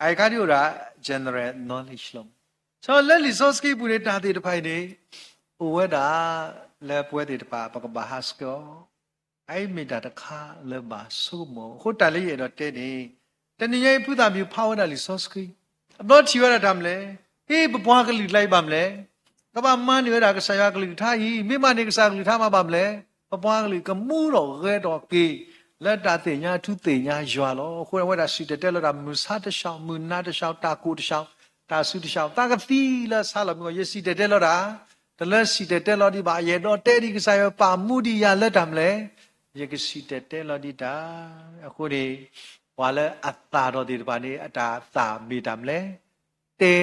အအံၤခါဒ်အိၣ်ဒၣ် general knowledge လီၤ, ဆီလၢလံာ်စီဆှံပူၤန့ၣ် တၢ်သ့ၣ်တဖၣ်အံၤန့ၣ် အိၣ်ဝဲဒၣ်လၢပဝဲသ့ၣ်တဖၣ် ပကဘၣ်ဟးဆှဲးအီၤ အအံၤမ့ၢ်တၢ်တခါလၢဘၣ်ဆိကမိၣ်, အဃိတၢ်လၢယအဲၣ်ဒိးတဲန့ၣ် တနံၤညါအံၤဖုသၣ်မံၤဖးဝဲဒၣ်လံာ်စီဆှံ, အဘျီထံၣ်ဝဲဒၣ်တၢ်မနုၤလဲၣ်, ဟ့ၣ် ပပှၤကလုာ်ကျါအံၤဘၣ်မနုၤလဲၣ်, ကဘၣ်မၤန့ၢ်ဝဲဒၣ်ကစၢ်ယွၤကလုၢ်ကထါအံၤ, မ့ၢ်မၤန့ၢ်ကစၢ်ကလုၢ်ကထါမးဘၣ်မနုၤလဲၣ်, ပပှၤကလုာ်ကမူထီၣ်ဂဲၤထီၣ်က့ၤ လၢတၢ်သ့ၣ်ညါထူသ့ၣ်ညါယွၤလီၤ. အဃိန့ၣ် အဝဲဒၣ်စံၣ်တဲၤတဲလီၤတၢ် မုၢ်ဆါတၢ်ဆှီ, မုၢ်နၤတၢ်ဆှီ, တၢ်ကိၢ်တၢ်ဂီၤ, တၢ်ဆူးတၢ်ဆါ, သးကသံလၢဆါလီၤမ့ၢ်ဂ့ၤ, ယစံၣ်တဲၤတဲလီၤတၢ်, တလၢစံၣ်တဲၤတဲလီၤဒံးဘၣ်, ယအဲၣ်ဒိးတဲဒံးကစၢ်ယွၤပာ်မူဒံးယၤလၢတၢ်မနုၤလဲၣ်, ယကစံၣ်တဲၤတဲလီၤဒံးတၢ်. အဃိန့ၣ် ပှၤလၢအသၣ်ထီၣ်သ့ၣ်တဖၣ်န့ၣ် အတၢ်သၣ်မ့ၢ်တၢ်မနုၤလဲၣ်, တဲ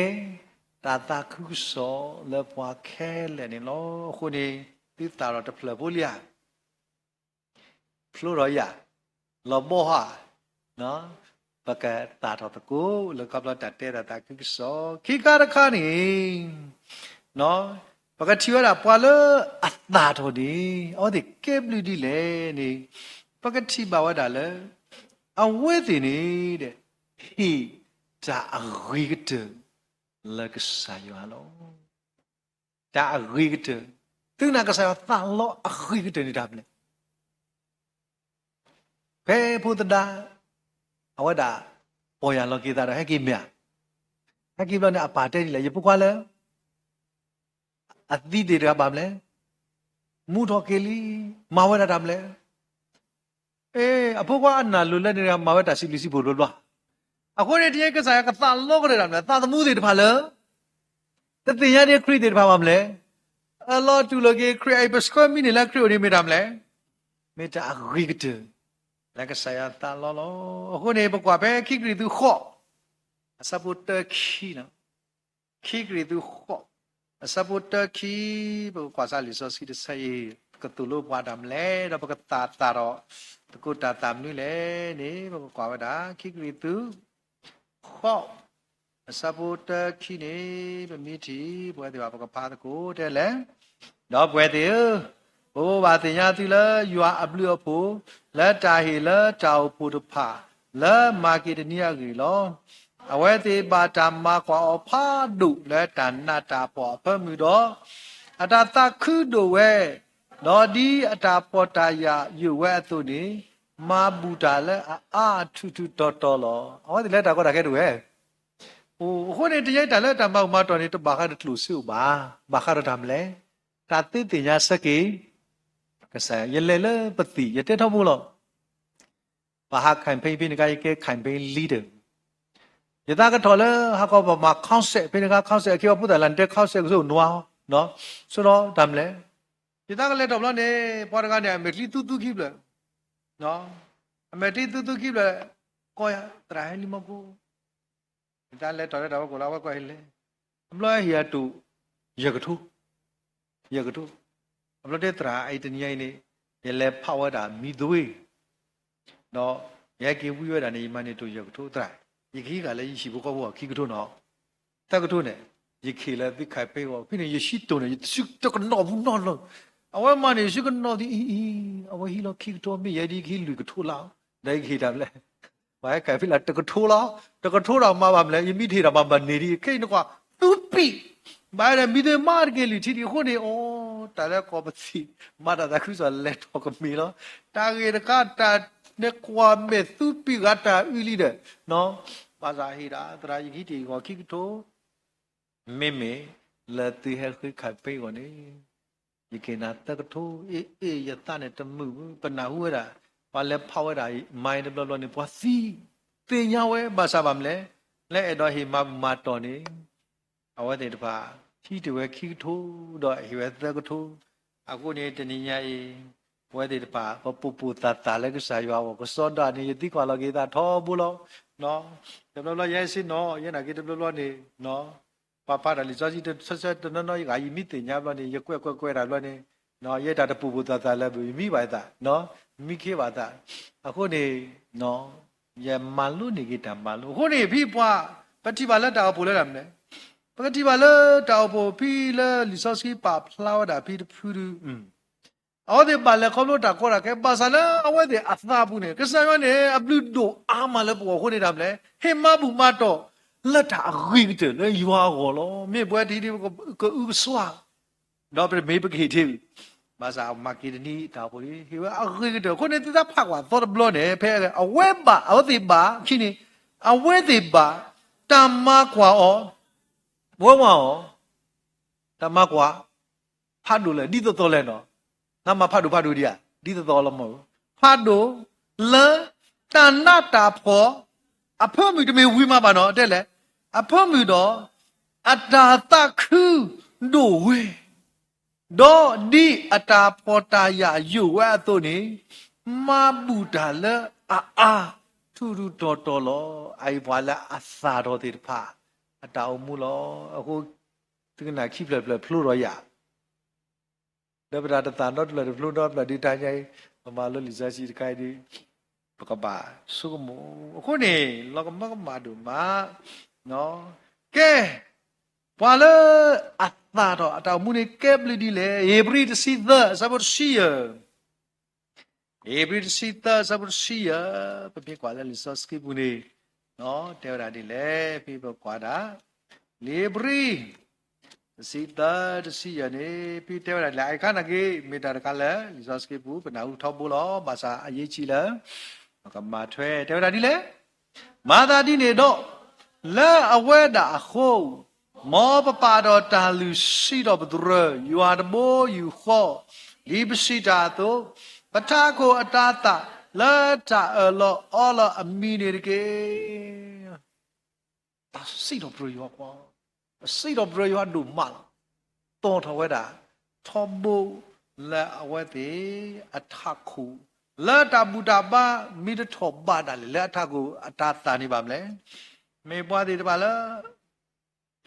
တၢ်သးခုကစီၣ်လၢပှၤခဲလၢာ်န့ၣ်လီၤ. အဃိန့ၣ် သုသၣ်ထီၣ်တဖျၢၣ်ဖိလံဧါ ဖျိထီၣ်ယၤ, လီၤဘီဧါ, ပကသၣ်ထီၣ်သကိးလၢခီဖျိတၢ်တဲတၢ်သးခုကစီၣ်. ခံခါတခါန့ၣ် ပကထံၣ်ဝဲဒၣ်ပှၤလၢအသၣ်ထီၣ်န့ၣ် အဝဲသ့ၣ်ကဲဘျုးဒ်လဲၣ်န့ၣ် ပကထံၣ်ဘၣ်ဝဲဒၣ်လၢ အဝဲသ့ၣ်န့ၣ် ဟ့ၣ်တၢ်အဂ့ၤကတၢၢ်လၢကစၢ်ယွၤလီၤ. တၢ်အဂ့ၤကတၢၢ်, သုနာ်ကစၢ်ယွၤသးလီအဂ့ၤကတၢၢ်န့ၣ်တၢ်မနုၤလဲၣ်. ဖဲဖိသဒါ အဝဲဒၣ် ပီၢ်ယၢ်လီၤက့ၤသးဒီး ဟဲက့ၤမ့ၢ်ဧါ, ဟဲက့ၤဘျီန့ၣ် အပၢ်တဲဒ်လဲၣ်, ယဖိခွါလၢ အသံသ့ၣ်တဂၤဘၣ်မနုၤလဲၣ်, မူထီၣ်က့ၤလံ, မၤဝဲဒၣ်တၢ်မနုၤလဲၣ်. အ့ အဖိခွါအနၢ်လိၤလၢန့ၣ်တဂၤ မၤဝဲတၢ်စံးဘျုးစံးဖှိၣ်ဘျီဘျီ. အဃိန့ၣ် တနံၤအံၤကစၢ်ယွၤကသးလီကတၢၢ်တၢ်မနုၤလဲၣ်, သးသမူသ့ၣ်တဖၣ်လၢ တသ့ၣ်ညါဒံးခရံာ်သ့ၣ်တဖၣ်ဘၣ်မနုၤလဲၣ်. အလီၤတူၢ်လိာ်က့ၤခရံာ်အံၤ ပဆှၢမံန့ၢ်လၢခရံာ်အိၣ်န့ၣ်မ့ၢ်တၢ်မနုၤလဲၣ်, မ့ၢ်တၢ်အဂ့ၤကတၢၢ် လၢကစၢ်ယွၤသးလီလီၤ. အဃိန့ၣ် ပကွၢ်ဖဲခံကရံၣ်သူးဃိး အဆၢဖိတၢခံန့ၣ်, ခံကရံၣ်သူးဃိး အဆၢဖိတၢခံ, ပကကွၢ်စ့ၢ်လံာ်စီဆှံတဆၢအံၤ ကသိၣ်လိပှၤတၢ်မနုၤလဲၣ်, ဒီးပကသၣ်သၣ်ထီၣ်သကိးတၢ်သးမနုၤလဲၣ်န့ၣ် ပကကွၢ်ဝဲဒၣ် ခံကရံၣ်သူး ဃိး အဆၢဖိတၢခံန့ၣ် ပမ့ၢ်ထံၣ် ပဝဲသ့ၣ်တဖၣ် ပကဖးသကိးတဲလဲၣ်. ဒီပုၢ်ဝဲၢ်သ့ၣ်ဧၢ, ပဘၣ်သ့ၣ်ညါသုလၢယွၤအဘျုးအဖှိၣ် လၢတၢ်ဟ့ၣ်လၢတၢ်အိၣ်ဖှိၣ်တဖၣ် လၢမၤက့ဒနံအဂ့ၢ်လီၤ. အဝဲသ့ၣ်ဘၣ်တၢ်မၤကွၢ်အီၤဖးဒိၣ်လၢတၢ်နးတၢ်ဖှီၣ်အဖၢမုၢ်ဒီး အတၢ်သးခုဒိၣ်ဝဲ, ဒီးဒ်အတၢ်ဖှီၣ်တၢ်ယာ်ယိာ်ဝဲအသိးန့ၣ်, မၤဘူၣ်တၢ်လၢအအါထူးထူးတီၤတီၤလီၤ. အဝဲသ့ၣ်လၢတၢ်ကီတၢ်ခဲတအိၣ်ဝဲ အိၣ်အဃိန့ၣ် တယဲတၢ်လၢတၢ်မၤဘူၣ်မၤတီၢ်န့ၣ် တဘၣ်ဃးဒီးကျိၣ်စ့အိၣ်ဘၣ်, ဘၣ်ဃးဒီးတၢ်မနုၤလဲၣ်, တၢ်သ့သ့ၣ်ညါဆၢက့ၤ ကစၢ်ယွၤ, ယလဲၤလၢပသံၣ် ယတဲထီဘိလီၤ. ပဟး campaign ဖဲန့ၣ်အခါ ယကဲ campaign leader, ယသးကထီၣ်လၢဟးခီပမၤ concert ဖဲန့ၣ်အခါ concert အခ့အပှၤဖိသၣ်လၢနတဲ concert ကဆိၣ်နွါ, ဆိၣ်ဒီးတၢ်မနုၤလဲၣ်, ယသးကလဲၤထီၣ်ဘျီန့ၣ် ပှၤတဂၤန့ၣ် အမဲာ်ချံသူသူခံဖျၢၣ်, အမဲာ်ချံသူသူခံဖျၢၣ်, ကီယၤ သရၣ်ဟဲလံမီၢ်ကိၣ် ယသးလဲၤထီၣ်လၢတၢ်ဝဲကိၣ်လၢအဝဲကွၢ်ဟဲလဲၣ်, အဘျီဟ့ၣ်အတိၢ် ယဲၢ်ကထိ, ယဲၢ်ကထိ, အဘျီတဲသရၣ်အံၤတနံၤညါအံၤန့ၣ် ယလဲၤဖးဝဲဒၣ်မံသွ့, ဒီးယဟဲက့ၤဝံဝဲဒၣ်န့ၣ် ယမၤန့ၢ်တိၢ်ယဲၢ်ကထိသရၣ်, ယကဟံးဃာ်လၢယဟံၣ်ဖိဃီဖိအခံကထိနီၤ, သၢကထိန့ၣ် ယခ့ၣ်လၢသု campaign အဂီၢ်, ဖဲန့ၣ် ယဟံးတိၢ်န့ၣ် ယစုတကနီၣ်ပူၤနီတဘျီ, အဝဲမၤန့ၢ်ယစုကနီၣ်သံအံၤအံၤ, အဝဲဟံးလီၤခံကထိမ့ၢ်ယဲဒ်ကဟံးလွံၢ်ကထိလီၤ, ဒီးယကဟ့ၣ်တၢ်မနုၤလဲၣ် ပှၤဟဲက့ၤဖဲလၢတကထိလီၤ, တကထိဒီးမၤဘၣ်မနုၤလဲၣ်, ယမ့ၢ်တဟ့ၣ်ဒီးမၤဘၣ်န့ၢ်ဒံး, ခဲအံၤနကွၢ် သူပံာ်, ဘၣ်ဒီးမံသွ့မၤတက့ၢ်လွံၢ်ထံဒံးအဃိန့ၣ်, အိ တၢ်လၢကီၢ်ပသံၣ် မၤတၢ်သးခုကစီၣ်လဲၤထီၣ်ကမ့ၢ်လီၤ, တၢ်ဂ့ၢ်တခါတၢ်န့ၣ်ကွၢ်မဲာ်သူပံာ်ဂၤတၢ်အုလံဒီး, ဘၣ်ဆၣ်ဟ့ၣ်ဒၣ်သရၣ် ယကဟံးတ့ၢ်အဂီၢ်ခံကထိ, မ့မ့ၢ်လၢသုဟဲဃ့ campaign အဂီၢ်န့ၣ် ယက့ၤနၤသၢကထိ, အ့ၣ်အ့ၣ် ယသးန့ၣ်တမုာ်ဘၣ်, ပနၢ်ဟူဝဲဒၣ် ပှၤလဲၤဖးဝဲဒၣ် မၤအံၤတဘျီဘျီန့ၣ် ပှၤသံ, သ့ၣ်ညါဝဲ ဘၣ်ဆၣ်ဘၣ်မနုၤလဲၣ်, လၢအဲၣ်ဒိးဟ့ၣ်မၤဘူၣ်မၤတီၢ်န့ၣ်, အဝဲသ့ၣ်တဖၣ် ဟံးတ့ၢ်ဝဲခံကထိ, ဒီးဟ့ၣ်ဝဲသၢကထိ, အဃိန့ၣ် တနံၤညါအံၤ အဝဲသ့ၣ်တဖၣ် ပပိာ်ပိာ်သၣ်သၣ်လၢကစၢ်ယွၤအဂီၢ် ကစီဒီန့ၣ် ယသံကွၢ်လီၤက့ၤသးထီဘိလီၤ, တဘျီဘျီယဲစ့ၢ်နီၤ, ယဲနာ်က့ၤတဘျီဘျီန့ၣ် ပှၤဖးတၢ်လံာ်စီဆှံတဆၢဆၢတနီၤနီၤ ယဂၤယမ့ၢ်သ့ၣ်ညါဘျီန့ၣ် ယကွဲးကွဲးကွဲးတၢ်ဘျီန့ၣ်, ယဲတၢ်တပိာ်ပိာ်သၣ်သၣ်လၢၤဘၣ် ယမံဘၣ်ယသး, မံခ့ဘၣ်သး, အဃိန့ၣ် ယမၤလိန့ၢ်က့ၤတၢ်မၤလိ, အဃိန့ၣ် ဖဲပှၤ ပထံၣ်ဘၣ်လၢတၢ်အိၣ်ဖှိၣ်လၢတၢ်မနုၤလဲၣ်, ပကထံၣ်ဘၣ်လၢတၢ်အိၣ်ဖှိၣ်ဖဲလၢလံာ်စီဆှံပာ်ဖျါဝဲဒၣ်ဖဲတဖုဒု အဝဲသ့ၣ်ဘၣ်လဲၤခီဖျိတၢ်ကီတၢ်ခဲ ဘၣ်ဆၣ်လၢအဝဲသ့ၣ်အသးပူၤန့ၣ် ကစၢ်ယွၤန့ၣ် အဘျုးဒိၣ်အါမးလၢပဂီၢ်အဃိန့ၣ် တၢ်မနုၤလဲၣ်, ဟ့ၣ်မၤဘူၣ်မၤတီၢ်လၢတၢ်အဂ့ၤကတၢၢ်လၢယွၤအဂီၢ်လီၤ. မ့ၢ်ပဝဲတဟံးဒ် ကအုကစွါ ဒီးပတမ့ၢ်ပကဟ့ၣ်ထံ, ဘၣ်ဆၣ်မၤက့ၤတနံၤတၢ်အိၣ်ဖှိၣ်န့ၣ် ဟ့ၣ်ဝဲအဂ့ၤကတၢၢ်အဃိန့ၣ် သုသးဖးကွၢ်သီတဘျီန့ၣ် ဖဲအဝဲဘၣ် အဝဲသ့ၣ်ဘၣ် ခံန့ၣ် အဝဲသ့ၣ်ဘၣ် တၢ်မၤကွၢ်အီၤ ဝဲဝဲအီၤ တၢ်မၤကွၢ် ဖးဒိၣ်လဲၣ် ဒ်သိးသိးလဲၣ်နီၤ, နမၤဖးဒိၣ်ဖးဒိၣ်ဒံးဧါ, ဒ်သိးသိးလီၤမၢ်, ဖးဒိၣ်လၢ တၢ်နးတၢ်ဖှီၣ် အဖၢမုၢ်တမ့ၢ်ဝံၤမးဘၣ်နီၤ တဲလဲၣ်, အဖၢမုၢ်ဒီး အတၢ်သးခုဒိၣ်ဝဲ ဒီးဒ်အတၢ်ဖှီၣ်တၢ်ယာ်ယိာ်ဝဲအသိးန့ၣ် မၤဘူၣ်တၢ်လၢအအါထူးထူးတီၤတီၤလီၤ. အအံၤပှၤလၢအသၣ်ထီၣ်သ့ၣ်တဖၣ် အတၢ်အိၣ်မူလီၤ. အဃိ သုကနၣ်ခံဖျၢၣ်ဖျၢၣ်ဖျိထီၣ်ယၤ ဒီးပတၢ်တသၣ်နီတဖျၢၣ်တဖျိနီတဖျၢၣ်ဒ်တနံၤအံၤ ပမၤလိလံာ်စီဆှံတခါအံၤဒီး ပကဘၣ်ဆိကမိၣ်. အဃိန့ၣ် လီၤကမၢကမၣ်ဒိၣ်မး ကဲ ပှၤလၢအသၣ်ထီၣ်အတၢ်အိၣ်မူန့ၣ် ကဲဘျုးဒ်လဲၣ်. ဧ့ၤဘြံၤတဆံသၢ အဆၢဖိတဆံယဲၢ်, ဧ့ၤဘြံၤတဆံသၢ အဆၢဖိတဆံယဲၢ်, ပမ့ၢ်ကွၢ်လၢလံာ်စီဆှံပူၤန့ၣ် တဲဝဲဒၣ်ဒ်လဲၣ်. ဖဲပကွၢ်ဒၣ် ဧ့ၤဘြံၤ တဆံသၢ တဆံယဲၢ်န့ၣ် ဖဲတဲဝဲဒၣ်ဒ်လဲၣ်. အအံၤခါနာ်က့ မ့ၢ်တၢ်တခါလၢ လံာ်စီဆှံပူၤ ပနၢ်ဟူထီဘိလီၤ. ဘၣ်ဆၣ်အရေးကြီးလၢ ပကမၤထွဲ တဲဝဲဒၣ်ဒ်လဲၣ်. မၤသးဒ်န့ၣ်ဒီး လၢအဝဲဒၣ်အဃိ မ်ပပာ်ဒီးတၢ်လုၢ်စံးထီၣ်ပတြၢၤ ယွၤတဘိယူၢ်ဃီ ဒ်ပစံးတၢ်အသိး, ပထးခိၣ်အတၤသၣ်လၢတၢ်အၢၣ်လီၤအီလီၤအမံၤန့ၣ်တက့ၢ်. တၢ်စံးထီၣ်ပတြၢၤယွၤ, ပစံးထီၣ်ပတြၢၤယွၤဒိၣ်မးလီၤ. တီၣ်ထီၣ်ဝဲဒၣ် ထီဘိလၢအဝဲသ့ၣ်အထးခိၣ် လၢတၢ်ဘူၣ်တၢ်ဘါ မ့ၢ်တထီၣ်ဘးဒၣ်လဲာ် လၢအထးခိၣ်အတၤသၣ်န့ၣ်ဘၣ်မနုၤလဲၣ်. မ့ၢ်ပှၤသ့ၣ်တဖၣ်လၢ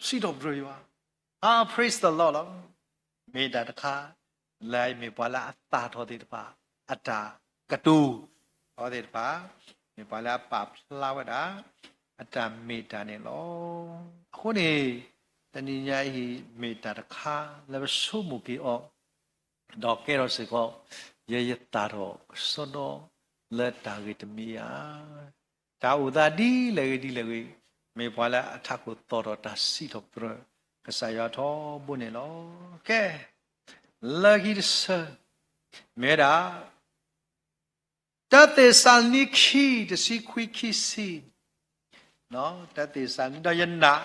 စံးထီၣ်ပတြၢၤယွၤ, အ praise the Lord လီၤ. မ့ၢ်တၢ်တခါ လၢအမ့ၢ်ပှၤလၢအသၣ်ထီၣ်သ့ၣ်တဖၣ် အတၢ်ကတိၤ, အဝဲသ့ၣ်တဖၣ် မ့ၢ်ပှၤလၢအပာ်ဖျါဝဲဒၣ် အတၢ်မ့ၢ်တၢ်န့ၣ်လီၤ. အဃိန့ၣ် တနံၤညါအံၤ မ့ၢ်တၢ်တခါလၢပဆိကမိၣ်က့ၤအီၤ ဒီးကဲထီၣ်စ့ၢ်ကီး ယဲယသၣ်ထီၣ်ကစီဒီလၢတၢ်ဂ့ၢ်တမံၤဧါ. တၢ်အိၣ်သးဒ်လဲၣ်ဂ့ၤဒ်လဲၣ်ဂ့ၤ, မ့ၢ်ပှၤလၢအထးခိၣ်သီၣ်ထီၣ်တၢ်စံးထီၣ်ပတြၢၤကစၢ်ယွၤထီဘိန့ၣ်လီၤ. ကဲ, လၢခံတဆၢ, မ့ၢ်ဝဲဒၣ် တၢသ့းစၤလနံခံ တဆံခွံခံဆံ, တၢသ့းစၤလနံ, ဒီးယနာ်,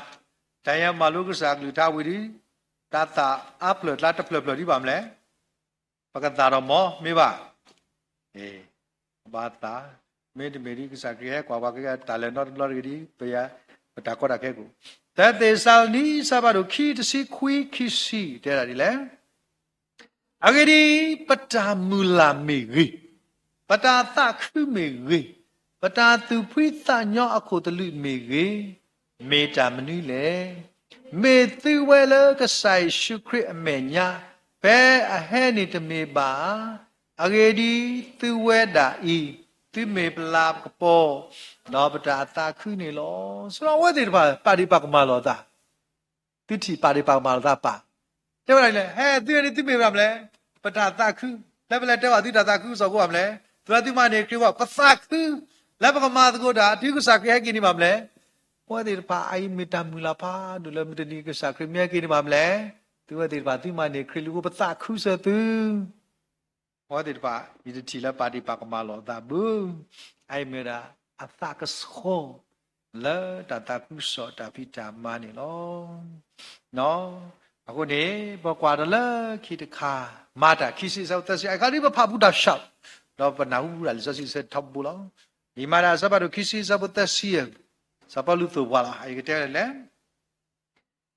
တၢ်ယမၤလိကစၢ်ကလုၢ်ကထါဝံၤဒီး, တၢ်သၣ်အါဖျၢၣ်ကျါတဖျၢၣ်ဖျၢၣ်ဒံးဘၣ်မလဲၣ်. ပကသၣ်ထီၣ်မ့ၢ်မ့ၢ်ဘၣ်, ပဘၣ်သၣ်, မ့တမ့ၢ်ဒ်ကစၢ်ခရံာ်ဟဲကွၢ်ပှၤက့ၤတၢ်လဲၤနီတဘျီတဂ့ၤဒီး ပယၤ, ပတၢ်ကီတၢ်ခဲကိၣ်, တၢသ့းစၤလနံ အဆၢဖးဒိၣ်ခံ တဆံခွံခံဆံ တဲဒၣ်ဒ်လဲၣ်. အဂ့ၢ်ဒ်အံၤ, ပတၢ်မုၢ်လၢ်မ့ၢ်ဂ့ၤ, ပတၢ်သးခုမ့ၢ်ဂ့ၤ, ပတၢ်သူၣ်ဖှံသးညီအခိၣ်သလုးမ့ၢ်ဂ့ၤ, မ့ၢ်တၢ်မနုၤလဲၣ်. မ့ၢ်သုဝဲလၢကစၢ်ယ့ၣ်ၡူးခရံာ်အမဲာ်ညါ, ဖဲအဟဲန့ၣ်တမ့ၢ်ဘၣ်ဧါ. အဂ့ၢ်ဒ်အံၤ, သုဝဲဒၣ်အံၤ, သုမ့ၢ်ပလၤကပီၤ, ဒီးပတၢ်သးခုန့ၣ်လီၤ. ဆိဒီးအဝဲသ့ၣ်တဖၣ် ပာ်ဒ့ၣ်ပာ်ကမၣ်လိာ်အသး သုထံၣ်ပာ်ဒ့ၣ်ပာ်ကမၣ်လိာ်သးပာ်, တဲဝဲဒၣ်လဲၣ်, ဟဲသုဝဲန့ၣ်သုမ့ၢ်ဘၣ်မလဲၣ်, ပတၢ်သးခု, လၢပလဲၤတဲဘၣ်သုတၢ်သးခုကစီၣ်ဖိဘၣ်မလဲၣ်, သုဝဲသုမၤန့ၢ်ခရံာ်ဖိ ပသးခု, လၢပကမၤသကိးတၢ် တုၤကစၢ်ခရံာ်ဟဲက့ၤန့ၣ်ဘၣ်မလဲၣ်. ပဝဲသ့ၣ်တဖၣ်အအံၤမ့ၢ်တၢ်မုၢ်လၢ်ဖးဒိၣ်လၢမုၢ်တနံၤကစၢ်ခရံာ်မ့ၢ်ဟဲက့ၤန့ၣ်ဘၣ်မလဲၣ်, သုဝဲသ့ၣ်တဖၣ်သုမၤန့ၢ်ခရံာ်လံအဃိ ပသးခုစၢၤသု ပဝဲသ့ၣ်တဖၣ် ယတထံၣ်လၢပာ်ဒ့ၣ်ပာ်ကမၣ်လိာ်အသးဘၣ်. အအံၤမ့ၢ်ဝဲဒၣ် အသးကဆှီ လၢတၢ်သးခုကစီၣ်တၢ်ဖံးတၢ်မၤန့ၣ်လီၤ. အဃိန့ၣ် ပကွၢ်ဒီးလၢခံတခါ မၤတၢ်ခံဆံအဆၢဖိသၢဆံ အခါဒ်ပဖးဘူးတၢ်ဆှး, ဒီးပနၢ်ဟူဘူးတၢ်လံာ်စီဆှံအဆၢထီဘိလီၤ. လံာ်မၤတၢ်အဆၢဖးဒိၣ်ခံဆံအဆၢဖိသၢဆံယဲၢ်, စီၤပီလူးသိၣ်ပှၤလီၤ. အအံၤကတဲလဲၣ်,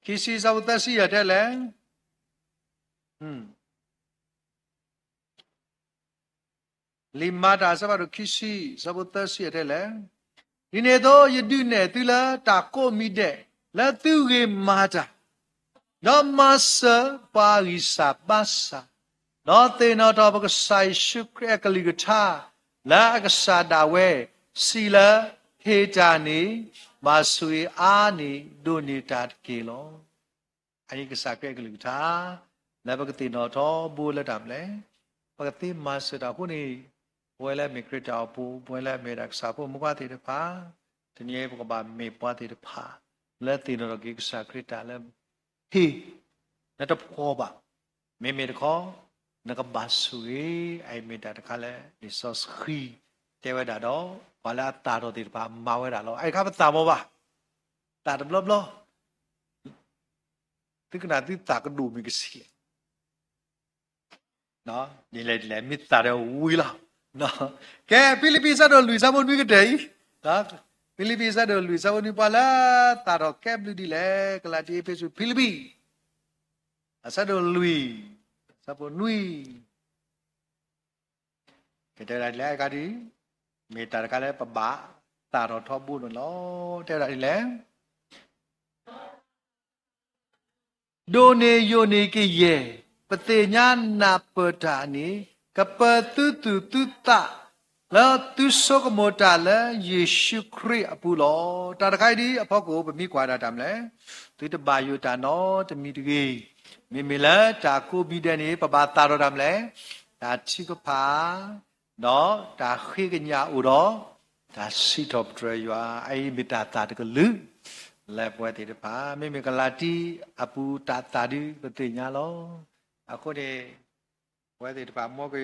ခံဆံအဆၢဖိသၢဆံယဲၢ်တဲလဲၣ် လံာ်မၤတၢ်အဆၢဖးဒိၣ်ခံဆံ အဆၢဖိသၢဆံယဲၢ်တဲလဲၣ်, ဒ်န့ၣ်အသိး ယဒုးနဲၣ်သုလၢတၢ်ကိးမံၤဒဲး လၢသုဂ့ၤမၤတၢ်, ဒီးမၤစၢၤပှၤဂံၢ်စၢ်ဘါစၢ်, ဒီးသ့ၣ်နီၣ်ထီၣ်ပကစၢ်ယ့ၣ်ၡူးခရံာ်အကလုၢ်ကထါ, လၢအကစၢ်ဒၣ်ဝဲစံးလၢ ဟ့ၣ်တၢ်န့ၣ် ဘၣ်ဆိၣ်ဂ့ၤအါန့ၢ်ဒိၣ်န့ၢ်တၢ်တက့ၢ်လီၤ. အအံၤကစၢ်ခရံာ်အကလုၢ်ကထါ လၢပကသ့ၣ်နီၣ်ထီဘိလၢတၢ်မနုၤလဲၣ်, ပကသ့မၤစၢၤတၢ်အဃိန့ၣ်, ပဝဲလၢအမ့ၢ်ခရံာ်တၢ်အိၣ်ဖှိၣ်, ပဝဲလၢအမ့ၢ်ဒၣ်ကစၢ်ဖိမုၣ်ခွါသ့ၣ်တဖၣ်, တနံၤအံၤပကဘၣ်မ့ၢ်ပှၤသ့ၣ်တဖၣ် လၢသ့ၣ်နီၣ်ထီၣ်က့ၤကစၢ်ခရံာ်တၢ်လၢ ဟ့ၣ် နတဖှီၣ်ဘၣ်, မ့မ့ၢ်တခီ နကဘၣ်ဆိၣ်ဂ့ၤ, အအံၤမ့ၢ်တၢ်တခါလၢလံာ်စီဆှံ တဲဝဲဒၣ်ဒီး ပှၤလၢအသၣ်ထီၣ်သ့ၣ်တဖၣ်မၤဝဲဒၣ်လီၤ. အအံၤတခါပသၣ်မ့ၢ်ဘၣ်, သၣ်တဘျီဘျီ သုကနၣ်သုသးကဒိၣ်မ့ၢ်ကဆံးလဲၣ်. ဒ်လဲၣ်ဒ်လဲၣ် မ့ၢ်သၣ်ဒီးဝံၤလီၤ. ကဲ ဖံလံးပံး အဆၢဒိၣ်လွံၢ် အဆၢဖိနွံကတၢၢ်အံၤ, ဖံလံးပံး အဆၢဒိၣ်လွံၢ် အဆၢဖိနွံ ပှၤလၢသၣ်ထီၣ်ကဲဘျုးဒ်လဲၣ်, ကလၤတံ အ့းဖ့းစူး ဖံလံးပံး အဆၢဒိၣ်လွံၢ် အဆၢဖိနွံ ကတဲဝဲဒၣ်ဒ်လဲၣ်, အခါဒ် မ့ၢ်တၢ်တခါလၢပဘၣ်သၣ်ထီၣ်ထီဘိန့ၣ်လီၤ. တဲဝဲဒၣ်ဒ်လဲၣ်, ဒိၣ်န့ၢ်ယိာ်န့ၢ်ကယဲၢ် ပသ့ၣ်ညါနၢ်ပၢၢ်တၢ်န့ၣ် ကပၢၤသုသူၣ်သုသး လၢသုဆိကမိၣ်တၢ်လၢယ့ၣ်ၡူးခရံာ်အပူၤလီၤ. တၢ်တခါအံၤဒ်အဖီခိၣ် ပမ့ၢ်ကွၢ်ဒၣ်တၢ်မနုၤလဲၣ်, သုတဘၣ်ယိၣ်တၢ်နီတမံၤတဂ့ၤ. မ့မ့ၢ်လၢတၢ်ကိးမံၤဒဲးန့ၣ် ပဘၣ်သၣ်ထီၣ်တၢ်မနုၤလဲၣ်, တၢ်ထုကဖၣ် ဒီးတၢ်ဃ့ကညးအိၣ်ဒီး တၢ်စံးထီၣ်ပတြၢၤယွၤ, အအံၤမ့ၢ်တၢ်သၣ်တကလုာ် လၢပဝဲသ့ၣ်တဖၣ်, မ့မ့ၢ်ကလၤတံအပူၤတၢ်သၣ်ဒုး ပသ့ၣ်ညါလီၤ. အဃိန့ၣ် ပဝဲသ့ၣ်တဖၣ် မ်က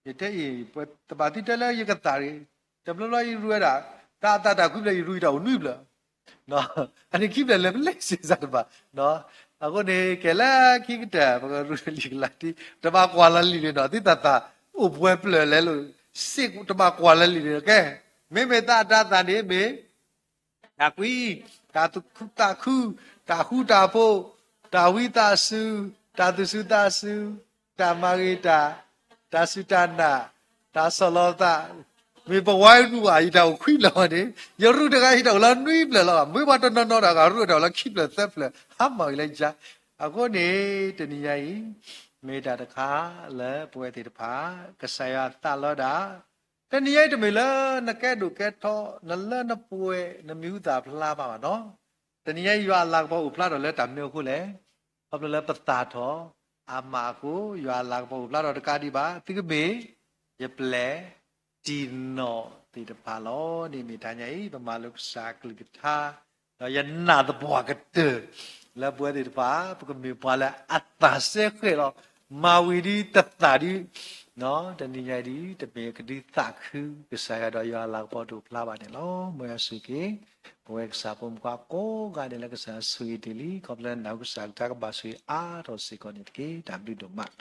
ယတဲအံၤ ပတဘၣ်သံတဲလၢယကသၣ်တဂ့ၤ, တဘျီဘျီယရူဝဲဒၣ် တၢ်အသၣ်တၢ်ခံဖျၢၣ် ယရူယတၢ်အိၣ်နွံဖျၢၣ် အန့ၣ်ခံဖျၢၣ်လဲၤပလဲစ့ၢ်စၢ်တဘၣ်. အဃိန့ၣ် ကဲလၢခံကတၢၢ် ပကရူလံာ်ကလၤတံ တဘၣ်ကွၢ်လီၤလံာ်န့ၣ်ဒီး သုတၢ်သၣ်အိၣ်ပှဲၤဖျၢၣ်လဲၤလိာ် စ့ၢ်တဘၣ်ကွၢ်လီၤလံာ်န့ၣ်ဒီး ကဲ မ့မ့ၢ်သးအတၢ်သၣ်န့ၣ်မ့ၢ် တၢ်ကွံ, တၢ်သးခု, တၢ်ဃူတၢ်ဖိး, တၢ်ဝံသးစူၤ, တၢ်သူၣ်စူၤသးစူၤ, တၢ်မၤဂ့ၤတၢ်, တၢ်စူၢ်တၢ်နာ်, တၢ်ဆီၣ်လီၤသး, မ့ၢ်ပဝဲရူဘၣ် ယတၢ်အိၣ်ခွံဖျၢၣ်ဘၣ်န့ၣ် ယရူတဂၤ ယတၢ်အိၣ်လၢနွံဖျၢၣ်လီၤ. မ့ၢ်ပှၤတနီၤနီၤတဂၤ ရူတၢ်အိၣ်လၢခံဖျၢၣ်သၢဖျၢၣ် ဟါမၢ်ဂ့ၤလၢယၤ. အဃိန့ၣ် တနံၤညါအံၤ မ့ၢ်တၢ်တခါလၢပဝဲသ့ၣ်တဖၣ် ကစၢ်ယွၤသးလီဒၣ် တနံၤညါအံၤတမ့ၢ်လၢနကဲဒိၣ်ကဲထီ နလၢနပှဲၤ နမံၤဟူသၣ်ဖျါမးဘၣ်နီၤ. တနံၤညါအံၤ ယွၤအလၤကပီၤအိၣ်ဖျါထီၣ်လၢတၢ်မနုၤအဃိလဲၣ်. ခီဖျိလၢပသၣ်ထီၣ် အမးအဃိ ယွၤအလၤကပီၤအိၣ်ဖျါထီၣ်တကးဒံးဘၣ် သုကမ့ၢ်ယပျဲၢ်တံၢ်နီၣ်သ့ၣ်တဖၣ်လီၤ. န့ၣ်မ့ၢ်တဟါညါအံၤ ပမၤလိကစၢ်အကလုၢ်ကထါ ဒီးယနာ်သပှၢ်ကတၢၢ် လၢပဝဲသ့ၣ်တဖၣ် ပကမ့ၢ်ပှၤလၢအသးစဲဃဲၣ်လီၤ. မၤဝံၤဒ်တသးဒ် တနံၤညါအံၤဒ် တမ့ၢ်ကဒုးသးခု ကစၢ်ယွၤဒီးယွၤအလၤကပီၤတအိၣ်ဖျါဘၣ်န့ၣ်လီၤ. မ်ယွၤဆိၣ်ဂ့ၤက့ၤ ပဝဲကစၢ်ဖိမုၣ်ဖိခွါကိးဂၤဒဲးလၢကစၢ်ဆိၣ်ဂ့ၤတ့ၢ်လံ ခီဖျိနၢ်ဟူကစၢ်ကလုၢ်ကထါကဘၣ်ဆိၣ်ဂ့ၤအါထီၣ်စ့ၢ်ကီးန့ၣ်တက့ၢ်. တၢ်ဘျုးဒိၣ်မး.